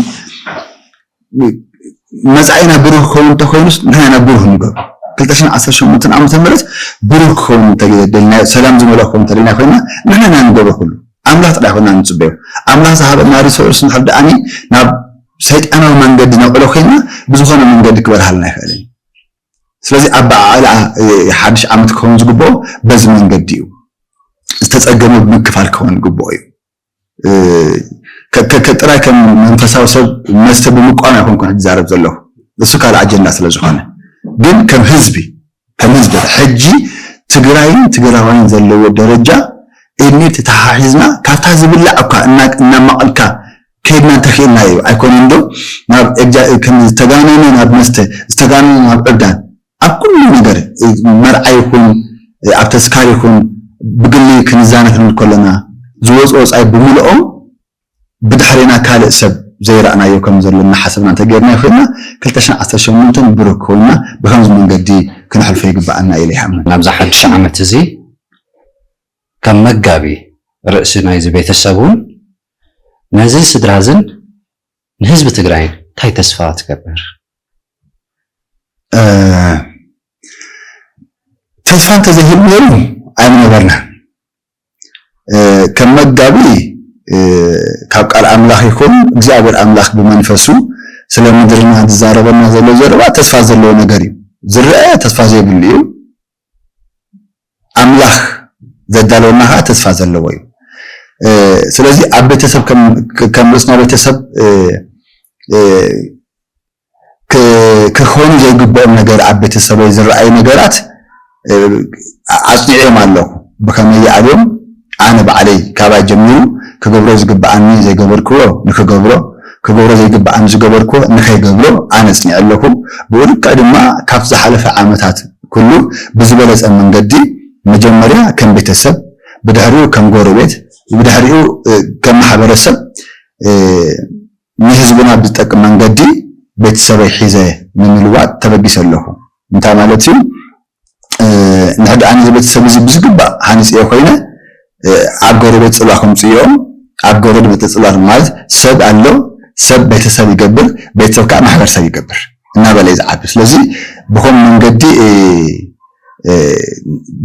መጻኢና ብሩህ ክኸውን እንተኾይኑስ ንሕና ኢና ብሩህ ንገብሮ። ክልተ ሽሕን ዓሰርተ ሸሞንተን ዓመተ ምህረት ብሩህ ክኸውን እንተደልና፣ ሰላም ዝመልኦ ክኸውን እንተደልና ኮይና ንሕና ኢና ንገብሮ ኩሉ። ኣምላኽ ጥራይ ኮይና ንጽበዮ። ኣምላኽ ዝሃበና ሪሶርስ እንድሕር ደኣኒ ናብ ሰይጣናዊ መንገዲ ነውዕሎ ኮይና ብዝኾነ መንገዲ ክበርሃልና ኣይኽእልን። ስለዚ ኣበዓዕላ፣ እ፣ ሓድሽ ዓመት ክኸውን ዝግብኦ በዚ መንገዲ እዩ። ዝተጸገመ ብምክፋል ክኸውን ዝግብኦ እዩ። እ፣ ከ-፣ ከ-፣ ከ-፣ ጥራይ ከም መንፈሳዊ ሰብ መስተ ብምቋም ኣይኮንኩን ሕጂ ዝዛረብ ዘለኹ። እሱ ካልእ ኣጀንዳ ስለ ዝኾነ። ግን ከም ህዝቢ፣ ከም ህዝቢ፣ ሕጂ ትግራይን ትግራዋይን ዘለዎ ደረጃ ኢድኒድ ተተሓሒዝና ካብታ ዝብላዕ እኳ እና-፣ እናማቐልካ ከይድና እንተኽኢልና እዩ። ኣይኮነን ዶ ናብ ኤግዛ-፣ ከም ዝተጋነነ ናብ መስተ፣ ዝተጋነነ ናብ ዕብዳን፣ ኣብ ኩሉ ነገር፣ መርዓ ይኹን፣ ኣብ ተስካር ይኹን፣ ብግሊ ክንዛነ ክንብል ከለና ዝወፁ ወፃኢ ብምልኦም ብድሕሬና ካልእ ሰብ ዘይረኣናዮ ከም ዘሎ እናሓሰብና እንተጌርና ኮይና፣ ክልተ ሽሕን ዓሰርተ ሸሞንተን ብሩክ ኮይና ብኸምዚ መንገዲ ክነሕልፎ ይግባኣና ኢለ ይሓምን። ናብዛ ሓድሽ ዓመት እዚ ከም መጋቢ ርእሲ ናይዚ ቤተሰብ እውን ነዚ ስድራ እዝን ንህዝቢ ትግራይን እንታይ ተስፋ ትገብር? እ፣ ተስፋ እንተዘይህሉ ነይሩ ኣይምነበርናን። እ፣ ከም መጋቢ፣ እ፣ ካብ ቃል ኣምላኽ ይኹን እግዚኣብሔር ኣምላኽ ብመንፈሱ ስለ ምድርና ዝዛረበና ዘሎ ዘረባ ተስፋ ዘለዎ ነገር እዩ። ዝረአ ተስፋ ዘይብሉ እዩ። ኣምላኽ ዘዳለወና ከዓ ተስፋ ዘለዎ እዩ። ስለዚ ኣብ ቤተሰብ ከም ርእስና ቤተሰብ ክኾኑ ዘይግብኦም ነገር ኣብ ቤተሰበይ ዝረኣዩ ነገራት ኣፅኒዕዮም ኣለኹ። ብኸመይ ይኣልዮም? ኣነ ባዕለይ ካባይ ጀሚሩ ክገብሮ ዝግብኣኒ ዘይገበርክዎ ንክገብሮ፣ ክገብሮ ዘይግብኣኒ ዝገበርክዎ ንኸይገብሮ ኣነ ኣፅኒዐ ኣለኹ። ብኡ ልክዕ ድማ ካብቲ ዝሓለፈ ዓመታት ኩሉ ብዝበለፀ መንገዲ መጀመርያ ከም ቤተሰብ፣ ብድሕሪኡ ከም ጎረቤት፣ ብድሕሪኡ ከም ማሕበረሰብ ንህዝብና ብዝጠቅም መንገዲ ቤተሰበይ ሒዘ ንምልዋጥ ተበጊሰ ኣለኹ። እንታይ ማለት እዩ? ንሕድኣ ነዚ ቤተሰብ እዚ ብዝግባእ ሃኒፅዮ ኮይነ ኣብ ጎረቤት ፅልዋ ከምፅኦም ኣብ ጎረቤት መጠ ፅልዋ ማለት ሰብ ኣሎ፣ ሰብ ቤተሰብ ይገብር፣ ቤተሰብ ከዓ ማሕበረሰብ ይገብር እናበለ እዩ ዝዓቢ። ስለዚ ብኸም መንገዲ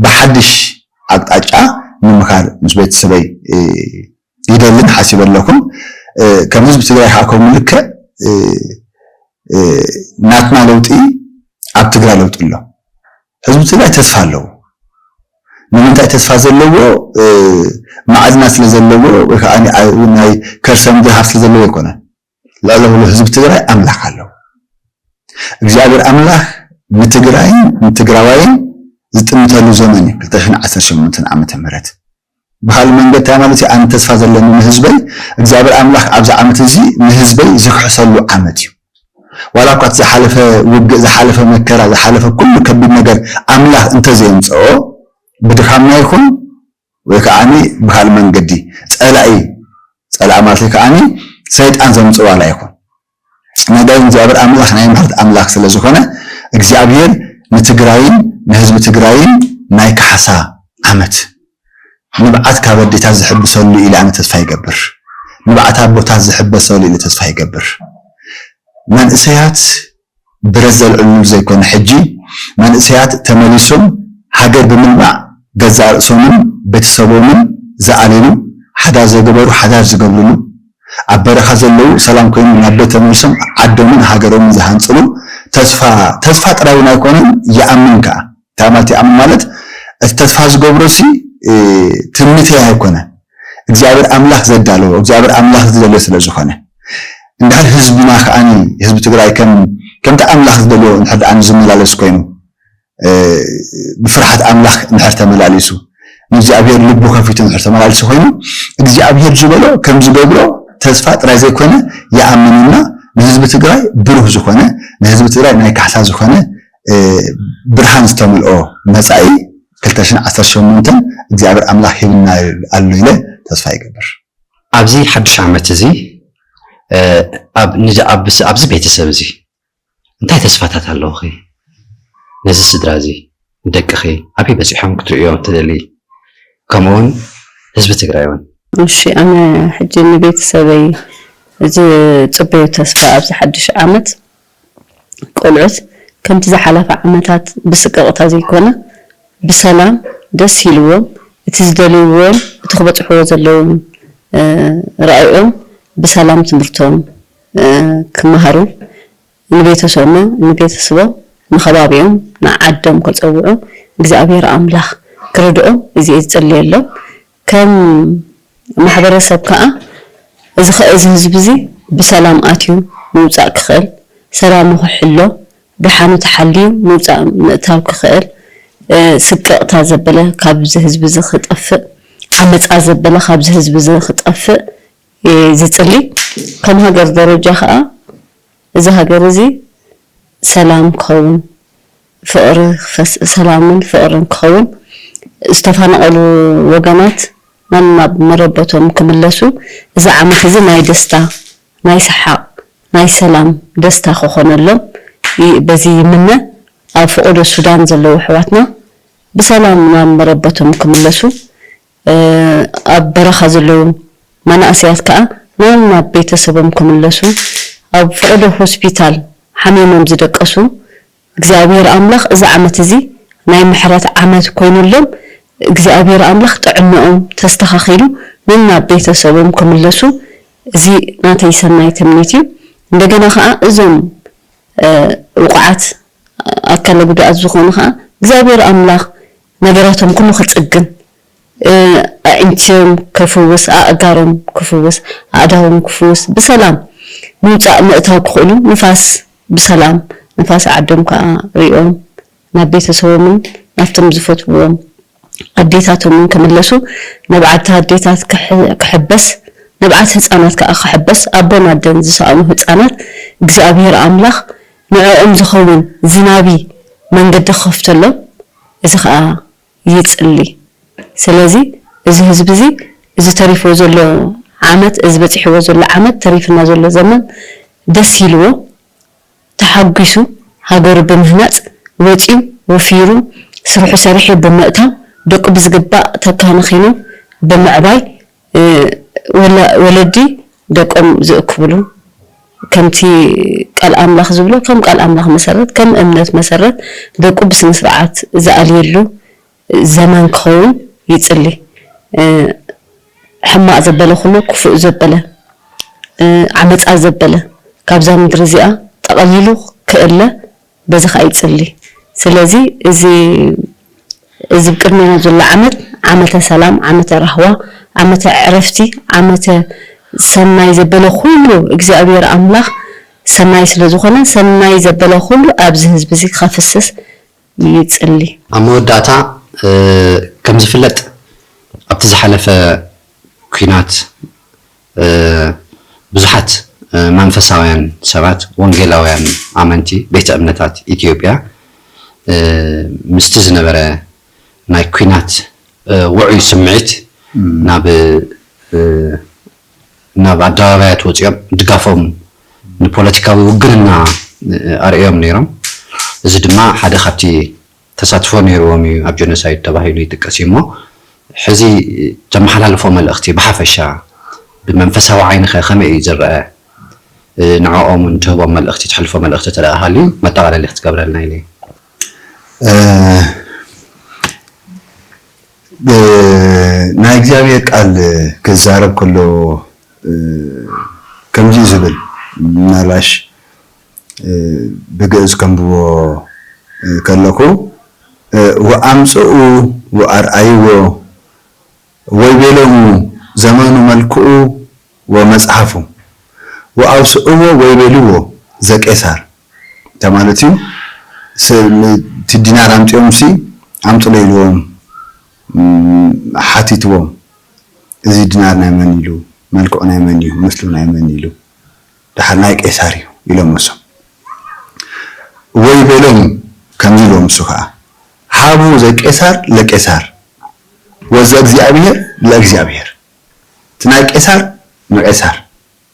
ብሓድሽ ኣቅጣጫ ንምኻድ ምስ ቤተሰበይ ይደልን ሓሲበ ኣለኹም። ከም ህዝቢ ትግራይ ከዓ ከምኡ ልክዕ ናትና ለውጢ ኣብ ትግራይ ለውጢ ኣሎ። ህዝቢ ትግራይ ተስፋ ኣለዎ። ንምንታይ ተስፋ ዘለዎ? ማዕድናት ስለ ዘለዎ ወይ ከዓ ናይ ከርሰ ምድሪ ሃፍ ስለ ዘለዎ ኣይኮነን። ልዕሊ ኩሉ ህዝቢ ትግራይ ኣምላኽ ኣለዎ። እግዚኣብሔር ኣምላኽ ንትግራይን ንትግራዋይን ዝጥምተሉ ዘመን እዩ። ክልተ ሽሕን ዓሰርተ ሸሞንተን ዓመተ ምህረት ብካል መንገድ እንታይ ማለት እዩ? ኣነ ተስፋ ዘለኒ ንህዝበይ እግዚኣብሔር ኣምላኽ ኣብዚ ዓመት እዚ ንህዝበይ ዝክሕሰሉ ዓመት እዩ። ዋላ እኳ እቲ ዝሓለፈ ውግእ፣ ዝሓለፈ መከራ፣ ዝሓለፈ ኩሉ ከቢድ ነገር ኣምላኽ እንተዘየምፅኦ ብድኻምና ይኹን ወይ ከዓኒ ብካል መንገዲ ፀላኢ፣ ፀላኢ ማለት ከዓኒ ሰይጣን ዘምፅኦ ዋላ ይኹን ነገር እግዚኣብሔር ኣምላኽ ናይ ምሕረት ኣምላኽ ስለ ዝኾነ እግዚኣብሔር ንትግራይን ንህዝቢ ትግራይን ናይ ካሕሳ ዓመት ንብዓት ካብ ኣዴታት ዝሕብሰሉ ኢለ ኣነ ተስፋ ይገብር። ንብዓት ኣቦታት ዝሕበሰሉ ኢለ ተስፋ ይገብር። መንእሰያት ብረት ዘልዕሉ ዘይኮነ ሕጂ መንእሰያት ተመሊሶም ሃገር ብምልማዕ ገዛእ ርእሶምን ቤተሰቦምን ዝኣልሉ ሓዳር ዘገበሩ ሓዳር ዝገብርሉ ኣብ በረኻ ዘለዉ ሰላም ኮይኑ ናብ ቤት ተመልሶም ዓዶምን ሃገሮምን ዝሃንፅሉ ተስፋ ተስፋ ጥራይ እውን ኣይኮነን ይኣምን ከዓ እንታይ ማለት ይኣምን ማለት እቲ ተስፋ ዝገብሮ ሲ ትምኒተይ ኣይኮነ እግዚኣብሔር ኣምላኽ ዘዳለዎ እግዚኣብሔር ኣምላኽ ዝደልዮ ስለ ዝኾነ እንድሕር ህዝብና ከዓኒ ህዝቢ ትግራይ ከም ከምቲ ኣምላኽ ዝደልዮ እንድሕር ደኣ ዝመላለስ ኮይኑ ብፍርሓት ኣምላኽ እንድሕር ተመላሊሱ ንእግዚኣብሔር ልቡ ከፊቱ እንድሕር ተመላሊሱ ኮይኑ እግዚኣብሔር ዝበሎ ከም ዝገብሮ ተስፋ ጥራይ ዘይኮነ ይኣምንና ንህዝቢ ትግራይ ብሩህ ዝኾነ ንህዝቢ ትግራይ ናይ ካሕሳ ዝኾነ ብርሃን ዝተምልኦ መፃኢ ክልተ ሽሕን ዓሰርተ ሸሞንተን እግዚኣብሔር ኣምላኽ ሂብና ኣሎ ኢለ ተስፋ ይገብር። ኣብዚ ሓድሽ ዓመት እዚ ኣብ ንዚ ኣብዚ ቤተሰብ እዚ እንታይ ተስፋታት ኣለውኺ? ነዚ ስድራ እዚ ንደቅኺ ኣበይ በፂሖም ክትርእዮ ትደሊ? ከምኡውን ህዝቢ ትግራይ እውን እሺ ኣነ ሕጂ ንቤተሰበይ ዝፅበዮ ተስፋ ኣብዚ ሓድሽ ዓመት ቆልዑት ከምቲ ዝሓለፈ ዓመታት ብስቅቕታ ዘይኮነ ብሰላም ደስ ኢልዎም እቲ ዝደልይዎን እቲ ክበፅሕዎ ዘለዎም ራእዮም ብሰላም ትምህርቶም ክመሃሩ ንቤተሰቦም ንቤተሰቦም ንከባቢኦም ንዓዶም ከፀውዑ እግዚኣብሔር ኣምላኽ ክርድኦም እዚ እየ ዝፅልየሎም ከም ማሕበረሰብ ከዓ እዚ ከ እዚ ህዝቢ እዚ ብሰላም ኣትዩ ምውፃእ ክኽእል ሰላሙ ክሕሎ ደሓኑ ተሓልዩ ምውፃእ ምእታው ክኽእል ስቅቕታ ዘበለ ካብዚ ህዝቢ እዚ ክጠፍእ ዓመፃ ዘበለ ካብዚ ህዝቢ እዚ ክጠፍእ ዝፅሊ ከም ሃገር ደረጃ ከዓ እዚ ሃገር እዚ ሰላም ክኸውን ፍቕሪ ክፈስ ሰላምን ፍቕርን ክኸውን ዝተፈናቐሉ ወገናት ናብ ናብ መረበቶም ክምለሱ እዚ ዓመት እዚ ናይ ደስታ ናይ ሰሓቕ ናይ ሰላም ደስታ ክኾነሎም በዚ ይምነ ኣብ ፈቐዶ ሱዳን ዘለዉ ኣሕዋትና ብሰላም ናብ መረበቶም ክምለሱ ኣብ በረኻ ዘለዉ መናእሰያት ከዓ ናብ ናብ ቤተሰቦም ክምለሱ ኣብ ፈቐዶ ሆስፒታል ሓሚሞም ዝደቀሱ እግዚኣብሔር ኣምላኽ እዚ ዓመት እዚ ናይ ምሕረት ዓመት ኮይኑሎም እግዚኣብሔር ኣምላኽ ጥዕንኦም ተስተኻኺሉ ናብ ቤተሰቦም ክምለሱ እዚ ናተይ ሰናይ ትምኒት እዩ። እንደገና ከዓ እዞም ውቁዓት ኣካለ ጉዱኣት ዝኾኑ ከዓ እግዚኣብሔር ኣምላኽ ነገራቶም ኩሉ ክፅግን፣ ኣዒንቲኦም ክፍውስ፣ ኣእጋሮም ክፍውስ፣ ኣእዳዎም ክፍውስ፣ ብሰላም ምውፃእ ምእታው ክኽእሉ፣ ንፋስ ብሰላም ንፋስ ዓዶም ከዓ ሪኦም ናብ ቤተሰቦምን ናብቶም ዝፈትውዎም ኣዴታቶም እውን ክምለሱ፣ ንብዓት ኣዴታት ክሕ- ክሕበስ፣ ንብዓት ህፃናት ከዓ ክሕበስ፣ ኣቦን ኣደን ዝሰኣኑ ህፃናት እግዚኣብሔር ኣምላኽ ንዕኦም ዝኸውን ዝናቢ መንገዲ ክኸፍተሎም እዚ ከዓ ይፅሊ። ስለዚ እዚ ህዝቢ እዚ፣ እዚ ተሪፍዎ ዘሎ ዓመት፣ እዚ በፂሕዎ ዘሎ ዓመት፣ ተሪፍና ዘሎ ዘመን ደስ ኢልዎ ተሓጒሱ ሃገሩ ብምህናፅ ወፂኡ ወፊሩ ስርሑ ሰሪሑ ብምእታው ደቁ ብዝግባእ ተካናኺኑ ብምዕባይ ወለዲ ደቆም ዝእክብሉ ከምቲ ቃል ኣምላኽ ዝብሎ ከም ቃል ኣምላኽ መሰረት ከም እምነት መሰረት ደቁ ብስነ ስርዓት ዝኣልየሉ ዘመን ክኸውን ይጽሊ። ሕማቕ ዘበለ ኩሉ ክፉእ ዘበለ ዓመጻ ዘበለ ካብዛ ምድሪ እዚኣ ጠቐሊሉ ክእለ በዚ ኸኣ ይጽሊ። ስለዚ እዚ እዚ ቅድሜና ዘሎ ዓመት ዓመተ ሰላም፣ ዓመተ ራህዋ፣ ዓመተ ዕረፍቲ፣ ዓመተ ሰናይ ዘበለ ኩሉ እግዚኣብሔር ኣምላኽ ሰናይ ስለ ዝኾነ ሰናይ ዘበለ ኩሉ ኣብዚ ህዝቢ እዚ ከፍስስ ይጽሊ። ኣብ መወዳእታ ከም ዝፍለጥ ኣብቲ ዝሓለፈ ኲናት ብዙሓት መንፈሳውያን ሰባት ወንጌላውያን ኣመንቲ ቤተ እምነታት ኢትዮጵያ ምስቲ ዝነበረ ናይ ኲናት ውዑይ ስምዒት ናብ ናብ ኣደባባያት ወፂኦም ድጋፎም ንፖለቲካዊ ውግንና ኣርእዮም ነይሮም። እዚ ድማ ሓደ ካብቲ ተሳትፎ ነይርዎም እዩ ኣብ ጀኖሳይድ ተባሂሉ ይጥቀስ እዩ እሞ ሕዚ ተመሓላልፎ መልእኽቲ ብሓፈሻ ብመንፈሳዊ ዓይንኸ ከመይ እዩ ዝረአ? ንዕኦም እውን ትህቦም መልእኽቲ ትሕልፎ መልእኽቲ ተደኣ ሃልዩ መጠቓለሊ ክትገብረልና ኢለ ናይ እግዚኣብሔር ቃል ክዛረብ ከሎ ከምዚ ዝብል ምናልባሽ ብግእዝ ከንብቦ ከለኹ ወኣምፅኡ ወኣርኣይዎ ወይቤሎሙ ዘመኑ መልክኡ ወመጽሐፉ ወአውስእዎ ወይቤልዎ ዘቄሳር እንተ ማለት እዩ። እቲ ዲናር ኣምጺኦምሲ ኣምጽሎ ኢልዎም ሓቲትዎም። እዚ ዲናር ናይ መን ኢሉ፣ መልክዑ ናይ መን እዩ፣ ምስሉ ናይ መን ኢሉ፣ ደሓር ናይ ቄሳር እዩ ኢሎም እሶም። ወይቤሎም ከምዚ ኢልዎም እሱ ኸዓ ሃቡ ዘቄሳር ለቄሳር ወዘእግዚኣብሔር ለእግዚኣብሔር፣ እቲ ናይ ቄሳር ንቄሳር፣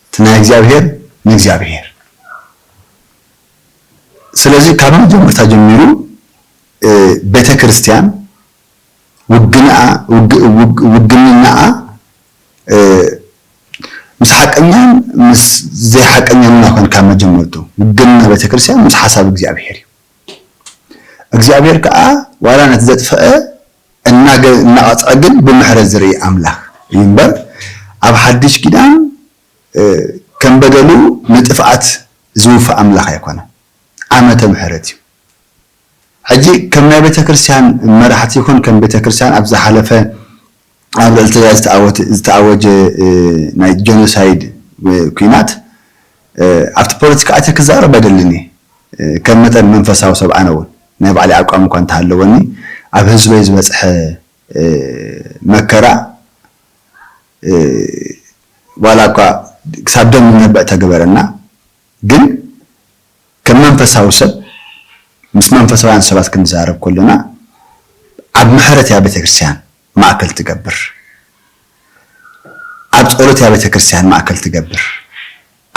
እቲ ናይ እግዚኣብሔር ንእግዚኣብሔር። ስለዚ ካብ መጀመርታ ጀሚሩ ቤተ ክርስቲያን ውግንኣ ውግንናኣ ምስ ሓቀኛን ምስ ዘይሓቀኛን ኢና ኮን ካብ መጀመርቱ ውግንና ቤተ ክርስቲያን ምስ ሓሳብ እግዚኣብሔር እዩ። እግዚኣብሔር ከዓ ዋላ ነቲ ዘጥፍአ እናቀፅዐ ግን ብምሕረት ዝርኢ ኣምላኽ እዩ እምበር ኣብ ሓድሽ ኪዳን ከም በደሉ ንጥፍኣት ዝውፍእ ኣምላኽ ኣይኮነን። ዓመተ ምሕረት እዩ። ሕጂ ከም ናይ ቤተ ክርስቲያን መራሕቲ ይኹን ከም ቤተ ክርስቲያን ኣብ ዝሓለፈ ኣብ ልዕሊ ትግራይ ዝተኣወጀ ናይ ጀኖሳይድ ኲናት ኣብቲ ፖለቲካ ኣትየ ክዛረብ ኣይደልን እየ። ከም መጠን መንፈሳዊ ሰብ ኣነ እውን ናይ ባዕለይ ኣቋም እኳ እንተሃለወኒ ኣብ ህዝበይ ዝበፅሐ መከራ ዋላ እኳ ክሳብ ደም ነብዕ ተግበረና ግን ከም መንፈሳዊ ሰብ ምስ መንፈሳውያን ሰባት ክንዛረብ ከለና ኣብ ምሕረት እያ ቤተክርስትያን ማእከል ትገብር፣ ኣብ ጸሎት እያ ቤተክርስትያን ማእከል ትገብር፣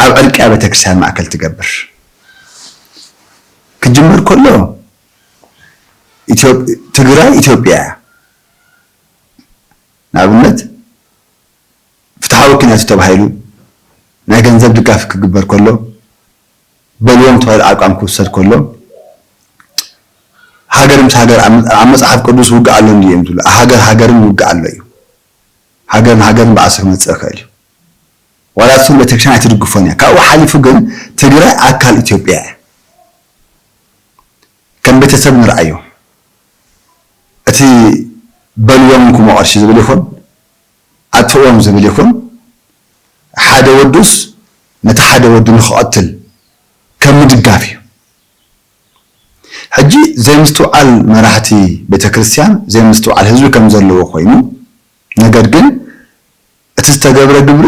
ኣብ ዕርቂ እያ ቤተክርስትያን ማእከል ትገብር። ክጅመር ከሎ ትግራይ ኢትዮጵያ እያ። ንኣብነት ፍትሓዊ ኲናት እዩ ተባሂሉ ናይ ገንዘብ ድጋፍ ክግበር ከሎ በልዎም ተባሂሉ ኣቋም ክውሰድ ከሎ ሃገር ምስ ሃገር ኣብ መፅሓፍ ቅዱስ ውግእ ኣሎ እንዲ እዮም ዝብሉ። ሃገር ሃገርን ውግእ ኣሎ እዩ። ሃገር ንሃገርን ብዓርሰ ክመፅእ ይኽእል እዩ። ዋላ እሱን ቤተክርስትያን ኣይትድግፎን እያ። ካብኡ ሓሊፉ ግን ትግራይ ኣካል ኢትዮጵያ እያ። ከም ቤተሰብ ንርኣዮ። እቲ በልዎም እንኩሞ ቅርሺ ዝብል ይኹን ኣጥፍእዎም ዝብል ይኹን ሓደ ወዱስ ነቲ ሓደ ወዱ ንክቐትል ከም ምድጋፍ እዩ። ሕጂ ዘይምስትውዓል መራሕቲ ቤተክርስትያን ዘይምስትውዓል ህዝቢ ከም ዘለዎ ኮይኑ፣ ነገር ግን እቲ ዝተገብረ ግብሪ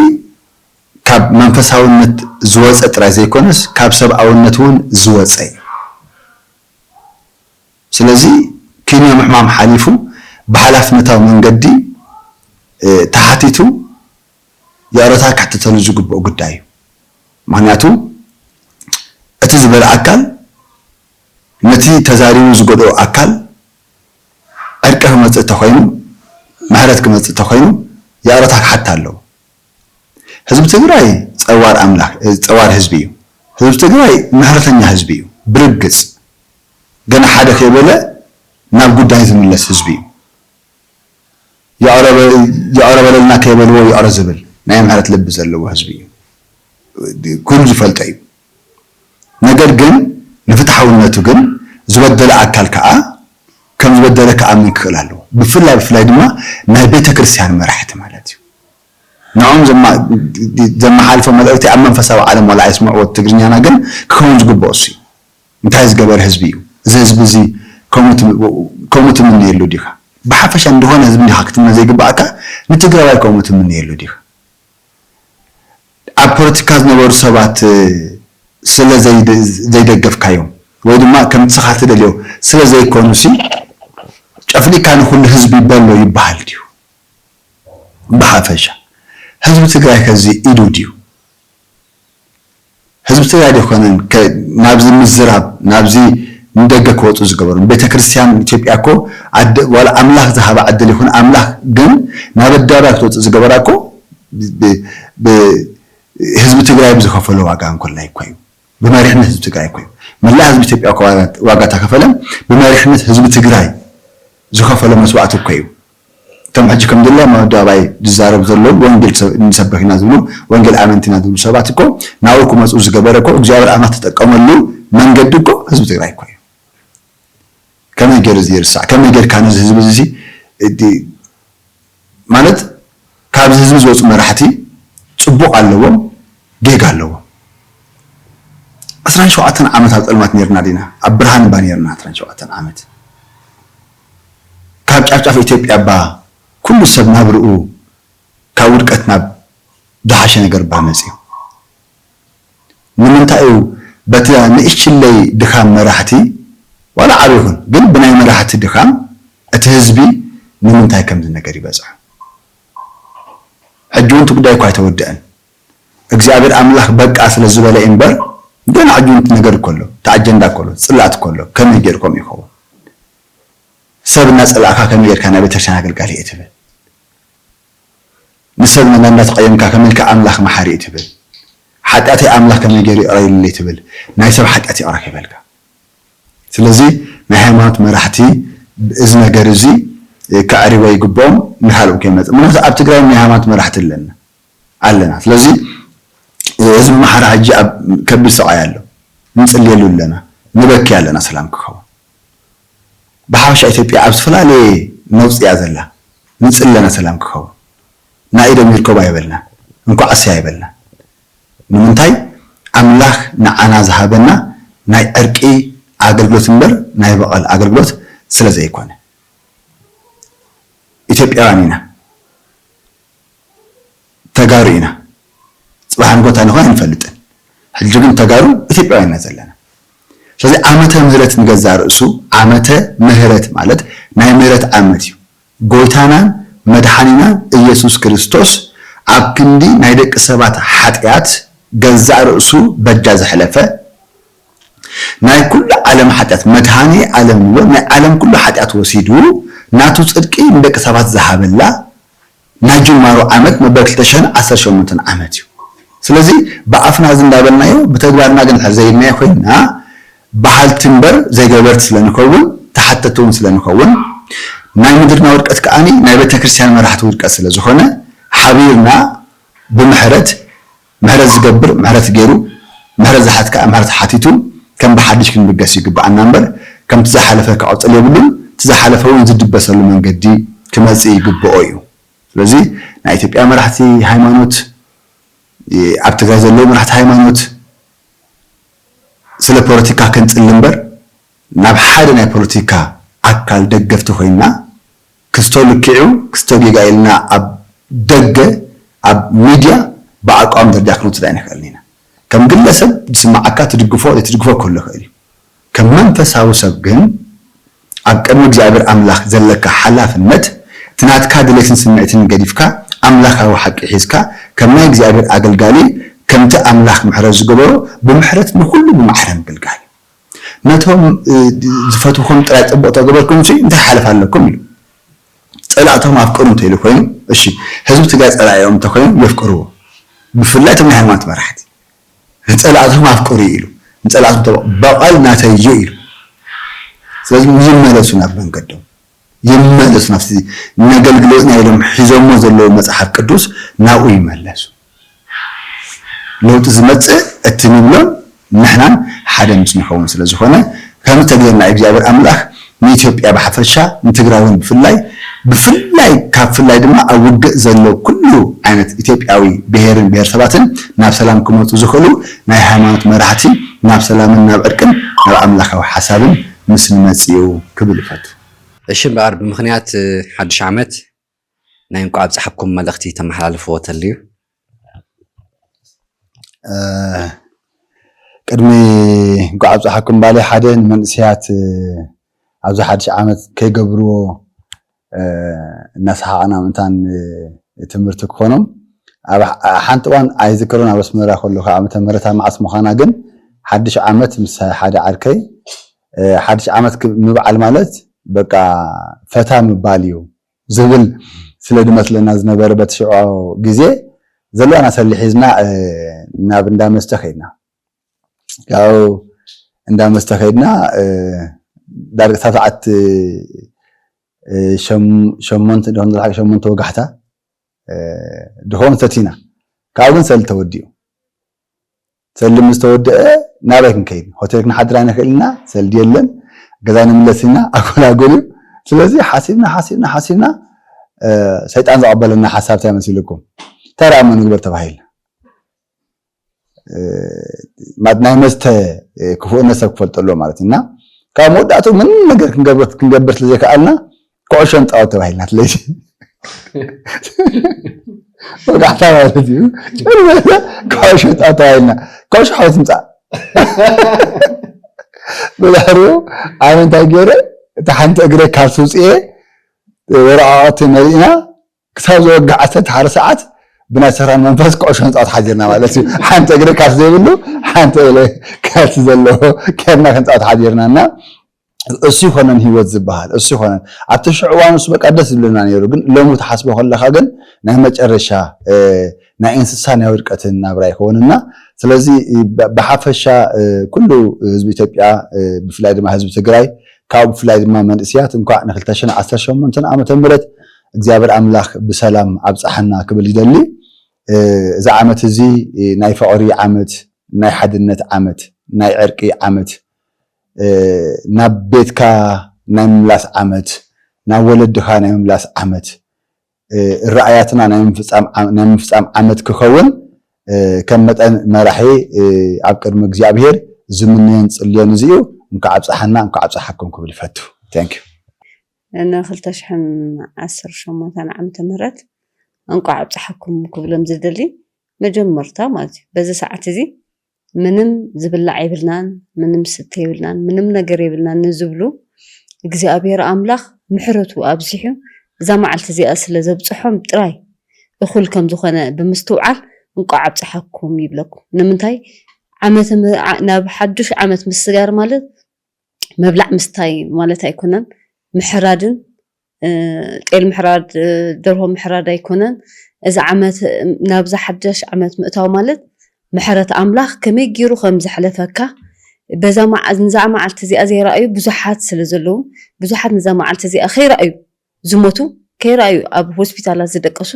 ካብ መንፈሳውነት ዝወፀ ጥራይ ዘይኮነስ ካብ ሰብኣውነት እውን ዝወፀ እዩ። ስለዚ ኪንዮ ምሕማም ሓሊፉ ብሓላፍነታዊ መንገዲ ተሓቲቱ ይቕረታ ክሕተተሉ ዝግብኦ ጉዳይ እዩ። ምኽንያቱ እቲ ዝበለ ኣካል ነቲ ተዛሪቡ ዝጎድኦ ኣካል ዕርቂ ክመፅእ ተኾይኑ፣ ምሕረት ክመፅእ ተኾይኑ ይቕረታ ክሓታ ኣለዎ። ህዝቢ ትግራይ ፀዋር ኣምላኽ፣ ፀዋር ህዝቢ እዩ። ህዝቢ ትግራይ ምሕረተኛ ህዝቢ እዩ። ብርግፅ ገና ሓደ ከይበለ ናብ ጉዳይ ዝምለስ ህዝቢ እዩ። ይቕረ በለልና ከይበልዎ ይቕረ ዝብል ናይ ምሕረት ልቢ ዘለዎ ህዝቢ እዩ። ኩሉ ዝፈልጦ እዩ። ነገር ግን ንፍትሓውነቱ ግን ዝበደለ ኣካል ከዓ ከም ዝበደለ ክኣምን ክኽእል ኣለዎ። ብፍላይ ብፍላይ ድማ ናይ ቤተ ክርስቲያን መራሕቲ ማለት እዩ። ንዕኦም ዘመሓልፎ መልእክቲ ኣብ መንፈሳዊ ዓለም ዋላ ኣይስምዕዎ ትግርኛና ግን ክኸውን ዝግብኦ እሱ እዩ። እንታይ ዝገበር ህዝቢ እዩ እዚ ህዝቢ እዚ? ከምኡ ትምነየሉ ዲኻ? ብሓፈሻ እንደኾነ ህዝቢ ዲኻ ክትምነ ዘይግብኣካ? ንትግራዋይ ከምኡ ትምነየሉ ዲኻ? ኣብ ፖለቲካ ዝነበሩ ሰባት ስለ ዘይደገፍካዮም ወይ ድማ ከምቲ ስኻ ትደልዮ ስለ ዘይኮኑ ሲ ጨፍሊካ ንኩሉ ህዝቢ በሎ ይበሃል ድዩ? ብሓፈሻ ህዝቢ ትግራይ ከዚ ኢዱ ድዩ? ህዝቢ ትግራይ ዶ ኣይኮነን ናብዚ ምዝራብ ናብዚ ንደገ ክወፁ ዝገበሩ? ቤተክርስትያን ኢትዮጵያ እኮ ዋላ ኣምላኽ ዝሃባ ዕድል ይኹን ኣምላኽ ግን ናብ ኣደባባይ ክትወፅእ ዝገበራ እኮ ህዝቢ ትግራይ ብዝኸፈሎ ዋጋ እንኮላይ እኮ እዩ። ብመሪሕነት ህዝቢ ትግራይ እኮ እዩ። መላእ ህዝቢ ኢትዮጵያ እኮ ዋጋ ተኸፈለ ብመሪሕነት ህዝቢ ትግራይ ዝኸፈሎ መስዋዕቲ እኮ እዩ። እቶም ሕጂ ከም ድለ ኣብ ኣደባባይ ዝዛረቡ ዘለዉ ወንጌል ንሰብኽ ኢና ዝብሉ ወንጌል ኣመንቲ ኢና ዝብሉ ሰባት እኮ ናብኡ ክመፁ ዝገበረ እኮ እግዚኣብሔር ኣምላኽ ተጠቀመሉ መንገዲ እኮ ህዝቢ ትግራይ እኮ እዩ። ከመይ ገይሩ እዚ ይርሳዕ? ከመይ ጌርካ ነዚ ህዝቢ እዚ ማለት ካብዚ ህዝቢ ዝወፁ መራሕቲ ፅቡቕ ኣለዎም፣ ጌጋ ኣለዎም። ዕስራን ሸውዓተን ዓመት ኣብ ፀልማት ኔርና ዲና? ኣብ ብርሃን እባ ኔርና ዕስራን ሸውዓተን ዓመት። ካብ ጫፍጫፍ ኢትዮጵያ እባ ኩሉ ሰብ ናብርኡ ካብ ውድቀት ናብ ዝሓሸ ነገር እባ መፅዩ። ንምንታይ እዩ በቲ ንእሽትለይ ድኻም መራሕቲ ዋላ ዓብ ይኹን ግን ብናይ መራሕቲ ድኻም እቲ ህዝቢ ንምንታይ ከምዚ ነገር ይበፅሑ? ሕጂ እውን እቲ ጉዳይ እኳ ኣይተወድአን እግዚኣብሔር ኣምላኽ በቃ ስለ ዝበለ እምበር ገና ሕጂ እውን እቲ ነገር እኮ ኣሎ እቲ ኣጀንዳ እኮ ኣሎ ፅላእቲ እኮ ኣሎ ከመይ ጌርኩም ይኸውን ሰብ እናፀላእካ ከመይ ጌርካ ናይ ቤተክርስትያን ኣገልጋሊ እየ ትብል ንሰብ መና እንዳተቐየምካ ከመይ ኢልካ ኣምላኽ መሓሪ እዩ ትብል? ሓጢኣተይ ኣምላኽ ከመይ ገይሩ ይቕረ ኢሉለይ ትብል? ናይ ሰብ ሓጢኣት ይቕረ ከይበልካ። ስለዚ ናይ ሃይማኖት መራሕቲ እዚ ነገር እዚ ከዕርይዎ ይግብኦም ንካልእ ከይመፅእ። ምክንያቱ ኣብ ትግራይ ናይ ሃይማኖት መራሕቲ ኣለና ኣለና። ስለዚ ህዝቢ ኣምሓራ ሕጂ ኣብ ከቢድ ሰቓይ ኣሎ። ንፅልየሉ ኣለና፣ ንበኪ ኣለና ሰላም ክኸውን። ብሓፈሻ ኢትዮጵያ ኣብ ዝተፈላለየ ነውፂ እያ ዘላ። ንፅለና ሰላም ክኸውን ናይ ኢዶም ይርከቡ ኣይበልና እንኳዕ ኣሰይ ኣይበልና ንምንታይ ኣምላኽ ንዓና ዝሃበና ናይ ዕርቂ ኣገልግሎት እምበር ናይ በቐል ኣገልግሎት ስለ ዘይኮነ ኢትዮጵያውያን ኢና ተጋሩ ኢና። ፅባሕ ንጎታ ንኾን ኣይንፈልጥን። ሕጂ ግን ተጋሩ ኢትዮጵያውያን ኢና ዘለና። ስለዚ ዓመተ ምህረት ንገዛእ ርእሱ ዓመተ ምህረት ማለት ናይ ምህረት ዓመት እዩ። ጎይታናን መድሓኒናን ኢየሱስ ክርስቶስ ኣብ ክንዲ ናይ ደቂ ሰባት ሓጢኣት ገዛእ ርእሱ በጃ ዘሕለፈ ናይ ኩሉ ዓለም ሓጢኣት መድሃኔ ዓለም ንብሎ ናይ ዓለም ኩሉ ሓጢኣት ወሲዱ ናቱ ጽድቂ ንደቂ ሰባት ዝሃበላ ናይ ጅማሮ ዓመት መበል ክልተ ሽሕን ዓሰርተ ሸሞንተን ዓመት እዩ። ስለዚ ብኣፍና እዚ እንዳበልናዮ ብተግባርና ግን እንድሕር ዘይብልናዮ ኮይንና በሃልቲ እምበር ዘይገበርቲ ስለንኸውን ተሓተቲ እውን ስለንኸውን ናይ ምድርና ውድቀት ከዓኒ ናይ ቤተክርስትያን መራሕቲ ውድቀት ስለዝኾነ ሓቢርና ብምሕረት ምሕረት ዝገብር ምሕረት ገይሩ፣ ምሕረት ዝሓት ከዓ ምሕረት ሓቲቱ ከም ብሓድሽ ክንብገስ ይግብኣና እምበር ከምቲ ዝሓለፈ ክቐፅል የብሉን። እቲ ዝሓለፈ እውን ዝድበሰሉ መንገዲ ክመፅእ ይግብኦ እዩ። ስለዚ ናይ ኢትዮጵያ መራሕቲ ሃይማኖት፣ ኣብ ትግራይ ዘለዉ መራሕቲ ሃይማኖት ስለ ፖለቲካ ክንፅሊ እምበር ናብ ሓደ ናይ ፖለቲካ ኣካል ደገፍቲ ኮይና ክስቶ ልክዑ ክስቶ ጌጋ ኢልና ኣብ ደገ ኣብ ሚድያ ብኣቋም ደረጃ ክንወስድ ኣይንኽእልን ኢና። ከም ግለሰብ ዝስማዓካ ትድግፎ ዘይትድግፎ ክህሉ ይኽእል እዩ። ከም መንፈሳዊ ሰብ ግን ኣብ ቅድሚ እግዚኣብሔር ኣምላኽ ዘለካ ሓላፍነት እቲ ናትካ ድሌትን ስምዒትን ገዲፍካ ኣምላኻዊ ሓቂ ሒዝካ ከም ናይ እግዚኣብሔር ኣገልጋሊ ከምቲ ኣምላኽ ምሕረት ዝገበሮ ብምሕረት ንኹሉ ብማዕረ ምግልጋል። ነቶም ዝፈትውኹም ጥራይ ፅቡቕ ተገበርኩም ሲ እንታይ ሓለፍ ኣለኩም ኢሉ። ፀላእቶም ኣፍቅሩ እንተኢሉ ኮይኑ እሺ፣ ህዝቢ ትግራይ ፀላኢኦም እንተኮይኑ የፍቅርዎ። ብፍላይ እቶም ናይ ሃይማኖት መራሕቲ ንፀላእቶም ኣፍቅሩ ኢሉ ንፀላእቶም ተበ- በቐል ናተይ እዩ ኢሉ። ስለዚ ይመለሱ ናብ መንገዶም፣ ይመለሱ ናብቲ ነገልግሎትና ኢሎም ሒዞሞ ዘለዉ መፅሓፍ ቅዱስ ናብኡ ይመለሱ። ለውጢ ዝመፅእ እቲ ንብሎን ንሕናን ሓደ ምስ ንኸውን ስለ ዝኾነ ከምዚ ተገይርና እግዚኣብሔር ኣምላኽ ንኢትዮጵያ ብሓፈሻ ንትግራይ እውን ብፍላይ ብፍላይ ካብ ፍላይ ድማ ኣብ ውግእ ዘሎ ኩሉ ዓይነት ኢትዮጵያዊ ብሄርን ብሄረሰባትን ናብ ሰላም ክመፁ ዝኽእሉ ናይ ሃይማኖት መራሕቲ ናብ ሰላምን ናብ ዕርቅን ናብ ኣምላኻዊ ሓሳብን ምስ ንመፅኡ ክብል ይፈቱ። እሺ እምበኣር ብምኽንያት ሓድሽ ዓመት ናይ እንኳዕ ኣብፀሓኩም መልእኽቲ ተመሓላልፍዎ ተልዩ። ቅድሚ እንኳዕ ኣብፀሓኩም ባለ ሓደ ንመንእሰያት ኣብዚ ሓድሽ ዓመት ከይገብርዎ እናሰሓቕና ምእንታን ትምህርቲ ክኾኖም ኣብ ሓንቲ እዋን ኣይዝክሮን ኣብ ኣስመራ ከለኹ ዓመተ ምህረታ መዓስ ምዃና ግን ሓድሽ ዓመት ምስ ሓደ ዓርከይ ሓድሽ ዓመት ምብዓል ማለት በቃ ፈታ ምባል እዩ ዝብል ስለ ዝመስለና ዝነበረ በቲ ሽዑ ግዜ ዘለዋና ሰሊ ሒዝና ናብ እንዳ መስተ ከይድና። ካብ እንዳ መስተ ከይድና ዳርጋ ክሳብ ሰዓት ሸሞንተ ወጋሕታ ድኸውን ሰቲና። ካብኡ ግን ሰሊ ተወዲኡ። ሰልዲ ምስ ተወደአ ናበይ ክንከይድ? ሆቴል ክንሓድር ኣይንኽእል ኢና፣ ሰልዲ የለን፣ ገዛ ንምለስ ኢና፣ ኣጎላጎል እዩ። ስለዚ ሓሲብና ሓሲብና ሓሲብና ሰይጣን ዘቐበለና ሓሳብ እንታይ መሲልኩም? ተራ እሞ ንግበር ተባሂልና። ማለት ናይ መስተ ክፉእነት ሰብ ክፈልጦ ኣለዎ ማለት እዩ። እና ካብ መወዳእትኡ ምንም ነገር ክንገብር ስለ ዘይከኣልና ኩዕሾ ንፃወት ተባሂልና ትለይ ወጋሕታ ማለት እዩ። ኩዕሾ ንፃወት ተባሂልና ኩዕሾ ሓወት ምፃእ ብድሕሪኡ ኣነ እንታይ ገይረ እቲ ሓንቲ እግረ ካብ ስውፅኤ ወረቃቐቲ መሪእና ክሳብ ዘወግሕ ዓሰርተ ሓደ ሰዓት ብናይ ሰኽራን መንፈስ ኩዕሾ ክንፃወት ሓዲርና ማለት እዩ። ሓንቲ እግሪ ካስ ዘይብሉ ሓንቲ እግሪ ካስ ዘለዎ ኬርና ክንፃወት ሓዲርና እና እሱ ይኮነን ህይወት ዝበሃል እሱ ይኮነን ኣብቲ ሽዑ እዋን እሱ በቃ ደስ ዝብለና ነይሩ። ግን ሎሚ ትሓስቦ ከለካ ግን ናይ መጨረሻ ናይ እንስሳ ናይ ውድቀትን ናብራ ይከውንና። ስለዚ ብሓፈሻ ኩሉ ህዝቢ ኢትዮጵያ ብፍላይ ድማ ህዝቢ ትግራይ ካብ ብፍላይ ድማ መንእስያት እንኳዕ ን ክልተ ሽሕን ዓሰርተ ሸሞንተን ዓመተ ምህረት እግዚኣብሔር ኣምላኽ ብሰላም ኣብፀሐና ክብል ይደሊ። እዚ ዓመት እዚ ናይ ፍቕሪ ዓመት፣ ናይ ሓድነት ዓመት፣ ናይ ዕርቂ ዓመት፣ ናብ ቤትካ ናይ ምምላስ ዓመት፣ ናብ ወለድኻ ናይ ምምላስ ዓመት፣ ራእያትና ናይ ምፍፃም ዓመት ክኸውን ከም መጠን መራሒ ኣብ ቅድሚ እግዚኣብሔር ዝምንዮን ዝፅልዮን እዚ እዩ። እንኳዕ ኣብፀሓና እንኳዕ ኣብፀሓኩም ክብል ይፈቱ። Thank you። ን ክልተ ሽሕን ዓሰርተ ሸሞንተን ዓመተ ምህረት እንቋዕ ኣብፀሓኩም ክብሎም ዝደሊ መጀመርታ ማለት እዩ። በዚ ሰዓት እዚ ምንም ዝብላዕ የብልናን፣ ምንም ዝስተ የብልናን፣ ምንም ነገር የብልናን ንዝብሉ እግዚኣብሔር ኣምላኽ ምሕረቱ ኣብዚሑ እዛ መዓልቲ እዚኣ ስለ ዘብፅሖም ጥራይ እኹል ከም ዝኾነ ብምስትውዓል እንቋዕ ኣብፀሓኩም ይብለኩም። ንምንታይ ዓመተ ምህኣ ናብ ሓዱሽ ዓመት ምስጋር ማለት ምብላዕ ምስታይ ማለት ኣይኮነን፣ ምሕራድን ጤል ምሕራድ ደርሆ ምሕራድ ኣይኮነን። እዚ ዓመት ናብዛ ሓዳሽ ዓመት ምእታው ማለት ምሕረት ኣምላኽ ከመይ ገይሩ ከም ዘሕለፈካ በዛ ነዛ መዓልቲ እዚኣ ዘይረኣዩ ብዙሓት ስለ ዘለዉ ብዙሓት ነዛ መዓልቲ እዚኣ ከይረኣዩ ዝሞቱ ከይረኣዩ ኣብ ሆስፒታላት ዝደቀሱ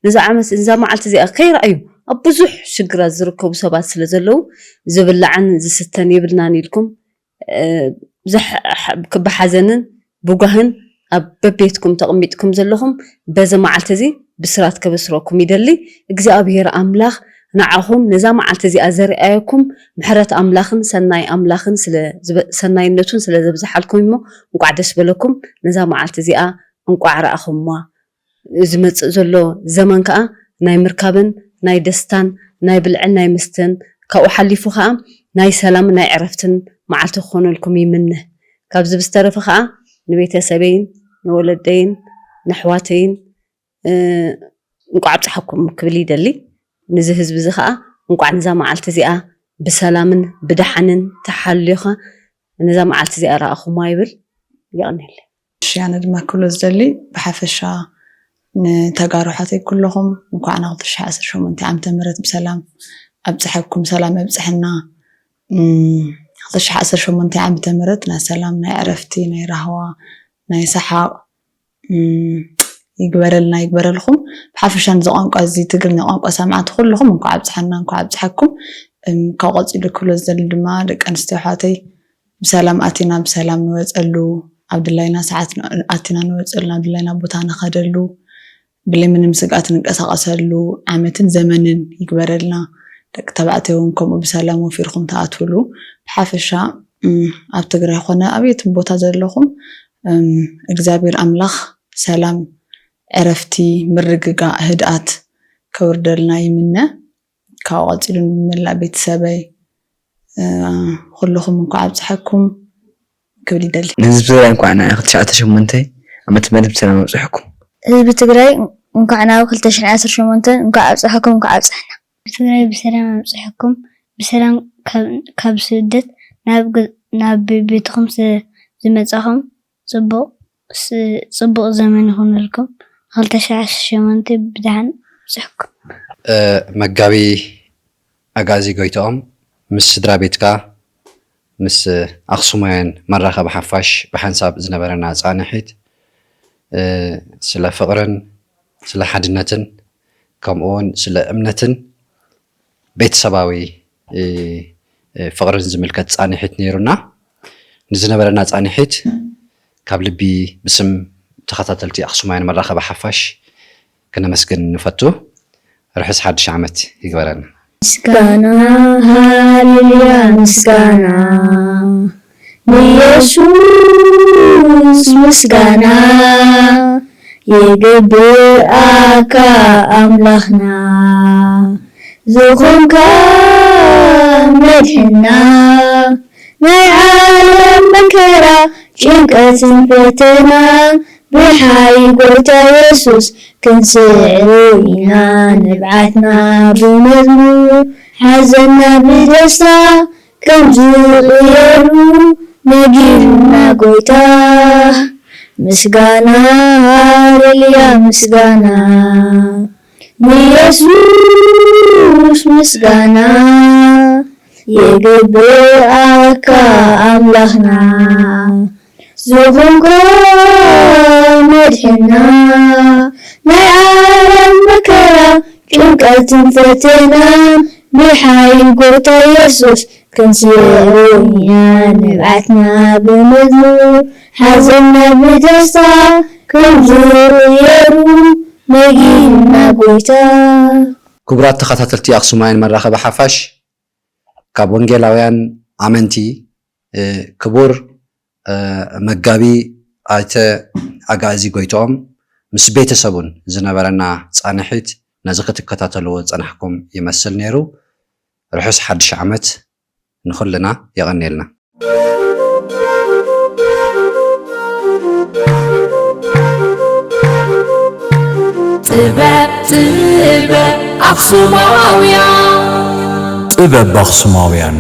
ነዛ ዓመት ነዛ መዓልቲ እዚኣ ከይረኣዩ ኣብ ብዙሕ ሽግራት ዝርከቡ ሰባት ስለ ዘለዉ፣ ዝብላዕን ዝስተን የብልናን ኢልኩም፣ እ፣ ብዘሕ-፣ ብሓዘንን ብጓህን ኣብ በቤትኩም ተቐሚጥኩም ዘለኹም፣ በዚ መዓልቲ እዚ ብስራት ከበስረኩም ይደሊ። እግዚኣብሔር ኣምላኽ ንዓኹም ነዛ መዓልቲ እዚኣ ዘርኣየኩም ምሕረት ኣምላኽን ሰናይ ኣምላኽን ስለ ዝበ-፣ ሰናይነቱን ስለ ዘብዝሓልኩም እሞ፣ እንቋዕ ደስ በለኩም። ነዛ መዓልቲ እዚኣ እንቋዕ ረኣኹምዋ። ዝመጽእ ዘሎ ዘመን ከኣ ናይ ምርካብን ናይ ደስታን ናይ ብልዕን ናይ መስተን፣ ካብኡ ሓሊፉ ከኣ ናይ ሰላምን ናይ ዕረፍትን መዓልቲ ክኾነልኩም ይምነ። ካብዚ ብዝተረፈ ከኣ ንቤተሰበይን ንወለደይን ንኣሕዋተይን፣ እ፣ እንቋዕ ኣብጽሓኩም ክብል ይደሊ። ነዚ ህዝቢ እዚ ከኣ እንቋዕ ነዛ መዓልቲ እዚኣ ብሰላምን ብደሓንን ተሓልዮኻ ነዛ መዓልቲ እዚኣ ረኣኹማ ይብል። የቐንየለይ። እሺ፣ ኣነ ድማ ክብሎ ዝደሊ፣ ብሓፈሻ ንተጋሩ ኣሕዋተይ ኩለኹም እንኳዕ ናብ ክልተ ሽሕ ዓሰርተ ሸሞንተ ዓመተ ምህረት ብሰላም ኣብጽሐኩም፣ ሰላም ኣብጽሐና። እም፣ ክልተ ሽሕ ዓሰርተ ሸሞንተ ዓመተ ምህረት ናይ ሰላም፣ ናይ ዕረፍቲ፣ ናይ ራህዋ፣ ናይ ሰሓቕ፣ እም፣ ይግበረልና፣ ይግበረልኩም። ብሓፈሻ ነዚ ቋንቋ እዚ፣ ትግርኛ ቋንቋ ሰማዕቲ ኩልኹም እንኳዕ ኣብጽሐና፣ እንኳዕ ኣብጽሐኩም። እም፣ ካብ ቀጺሉ ክብሎ ዝደሊ ድማ፣ ደቂ ኣንስትዮ ኣሕዋተይ፣ ብሰላም ኣቲና ብሰላም ንወጸሉ፣ ኣብ ድላይና ሰዓት ን-፣ ኣቲና ንወጸሉ፣ ናብ ድላይና ቦታ ንኸደሉ፣ ብለይ ምንም ስግኣት ንንቀሳቐሰሉ ዓመትን ዘመንን ይግበረልና። ደቂ ተባዕትዮ እውን ከምኡ ብሰላም ወፊርኩም ትኣትውሉ። ብሓፈሻ፣ እም፣ ኣብ ትግራይ ኾነ ኣብ የትም ቦታ ዘለኹም፣ እም፣ እግዚኣብሔር ኣምላኽ ሰላም፣ ዕረፍቲ፣ ምርግጋእ፣ ህድኣት ከውርደልና ይምነ። ካብኡ ቀጺሉ ንመላእ ቤተሰበይ፣ እ፣ ኩልኹም እንኳዕ ኣብጽሐኩም ክብል ይደሊ። ንህዝቢ ትግራይ እንኳዕ ናብ ክልተ ሽሕ ዓሰርተ ሸሞንተ ዓመተ ምህረት ብሰላም ኣብጽሐኩም። ህዝቢ ትግራይ እንኳዕ ናብ ክልተ ሽሕ ዓሰርተ ሸሞንተ እንኳዕ ኣብጽሐኩም፣ እንኳዕ ኣብጽሐና። ትግራይ ብሰላም ኣብጽሐኩም። ብሰላም ካብ፣ ካብ ስደት ናብ ገ-፣ ናብ ቤትኩም ስ-፣ ዝመጻኹም ጽቡቕ ስ-፣ ጽቡቕ ዘመን ይኹነልኩም። ክልተ ሽሕ ዓሰርተ ሸሞንተ ብደሓን ኣብጽሐኩም። እ፣ መጋቢ ኣጋዚ ጎይትኦም ምስ ስድራ ቤትካ፣ ምስ ኣኽሱማውያን መራኸቢ ሓፋሽ ብሓንሳብ ዝነበረና ጻንሒት፣ እ፣ ስለ ፍቕርን ስለ ሓድነትን ከምኡውን ስለ እምነትን ቤተሰባዊ፣ እ፣ እ፣ ፍቕርን ዝምልከት ጻንሒት ነይሩና። ንዝነበረና ጻንሒት ካብ ልቢ ብስም ተኸታተልቲ ኣኽሱማውያን መራኸቢ ሓፋሽ ክነመስግን ንፈቱ። ርሑስ ሓድሽ ዓመት ይግበረና። ምስጋና፣ ሃሌሉያ፣ ምስጋና ንየሱስ፣ ምስጋና ይግብኣካ ኣምላኽና፣ ዝኾንካ መድሕና፣ ናይ ዓለም መከራ፣ ጭንቀትን ፈተና፣ ብሓይ ጎይታ የሱስ ክንስዕሮ ኢና ንብዓትና ብመዝሙር፣ ሓዘንና ብደስታ ከም ዝቕየሩ ነጊሩና ጎይታ። ምስጋና፣ ሃሌሉያ፣ ምስጋና ንየሱስ፣ ምስጋና ይግብኣካ ኣምላኽና። ዝኾንካ መድሕና፣ ናይ ዓለም መከራ፣ ጭንቀትን ፈተና፣ ብሓይል ጎይታ የሱስ ክንስዕሮ ኢና ንብዓትና ብመዝሙር፣ ሓዘንና ብደስታ ከም ዝቕየሩ ነጊሩና ጎይታ። ክቡራት ተኸታተልቲ ኣኽሱማውያን መራኸቢ ሓፋሽ፣ ካብ ወንጌላውያን ኣመንቲ፣ እ፣ ክቡር፣ እ፣ መጋቢ ኣይተ ኣጋዚ ጎይትኦም ምስ ቤተሰቡን ዝነበረና ጻንሒት ነዚ ክትከታተልዎ ዝጸናሕኩም ይመስል ነይሩ። ርሑስ ሓድሽ ዓመት ንኹልና። የቐንየልና። ጥበብ፣ ጥበብ ኣኽሱማውያን። ጥበብ ኣኽሱማውያን።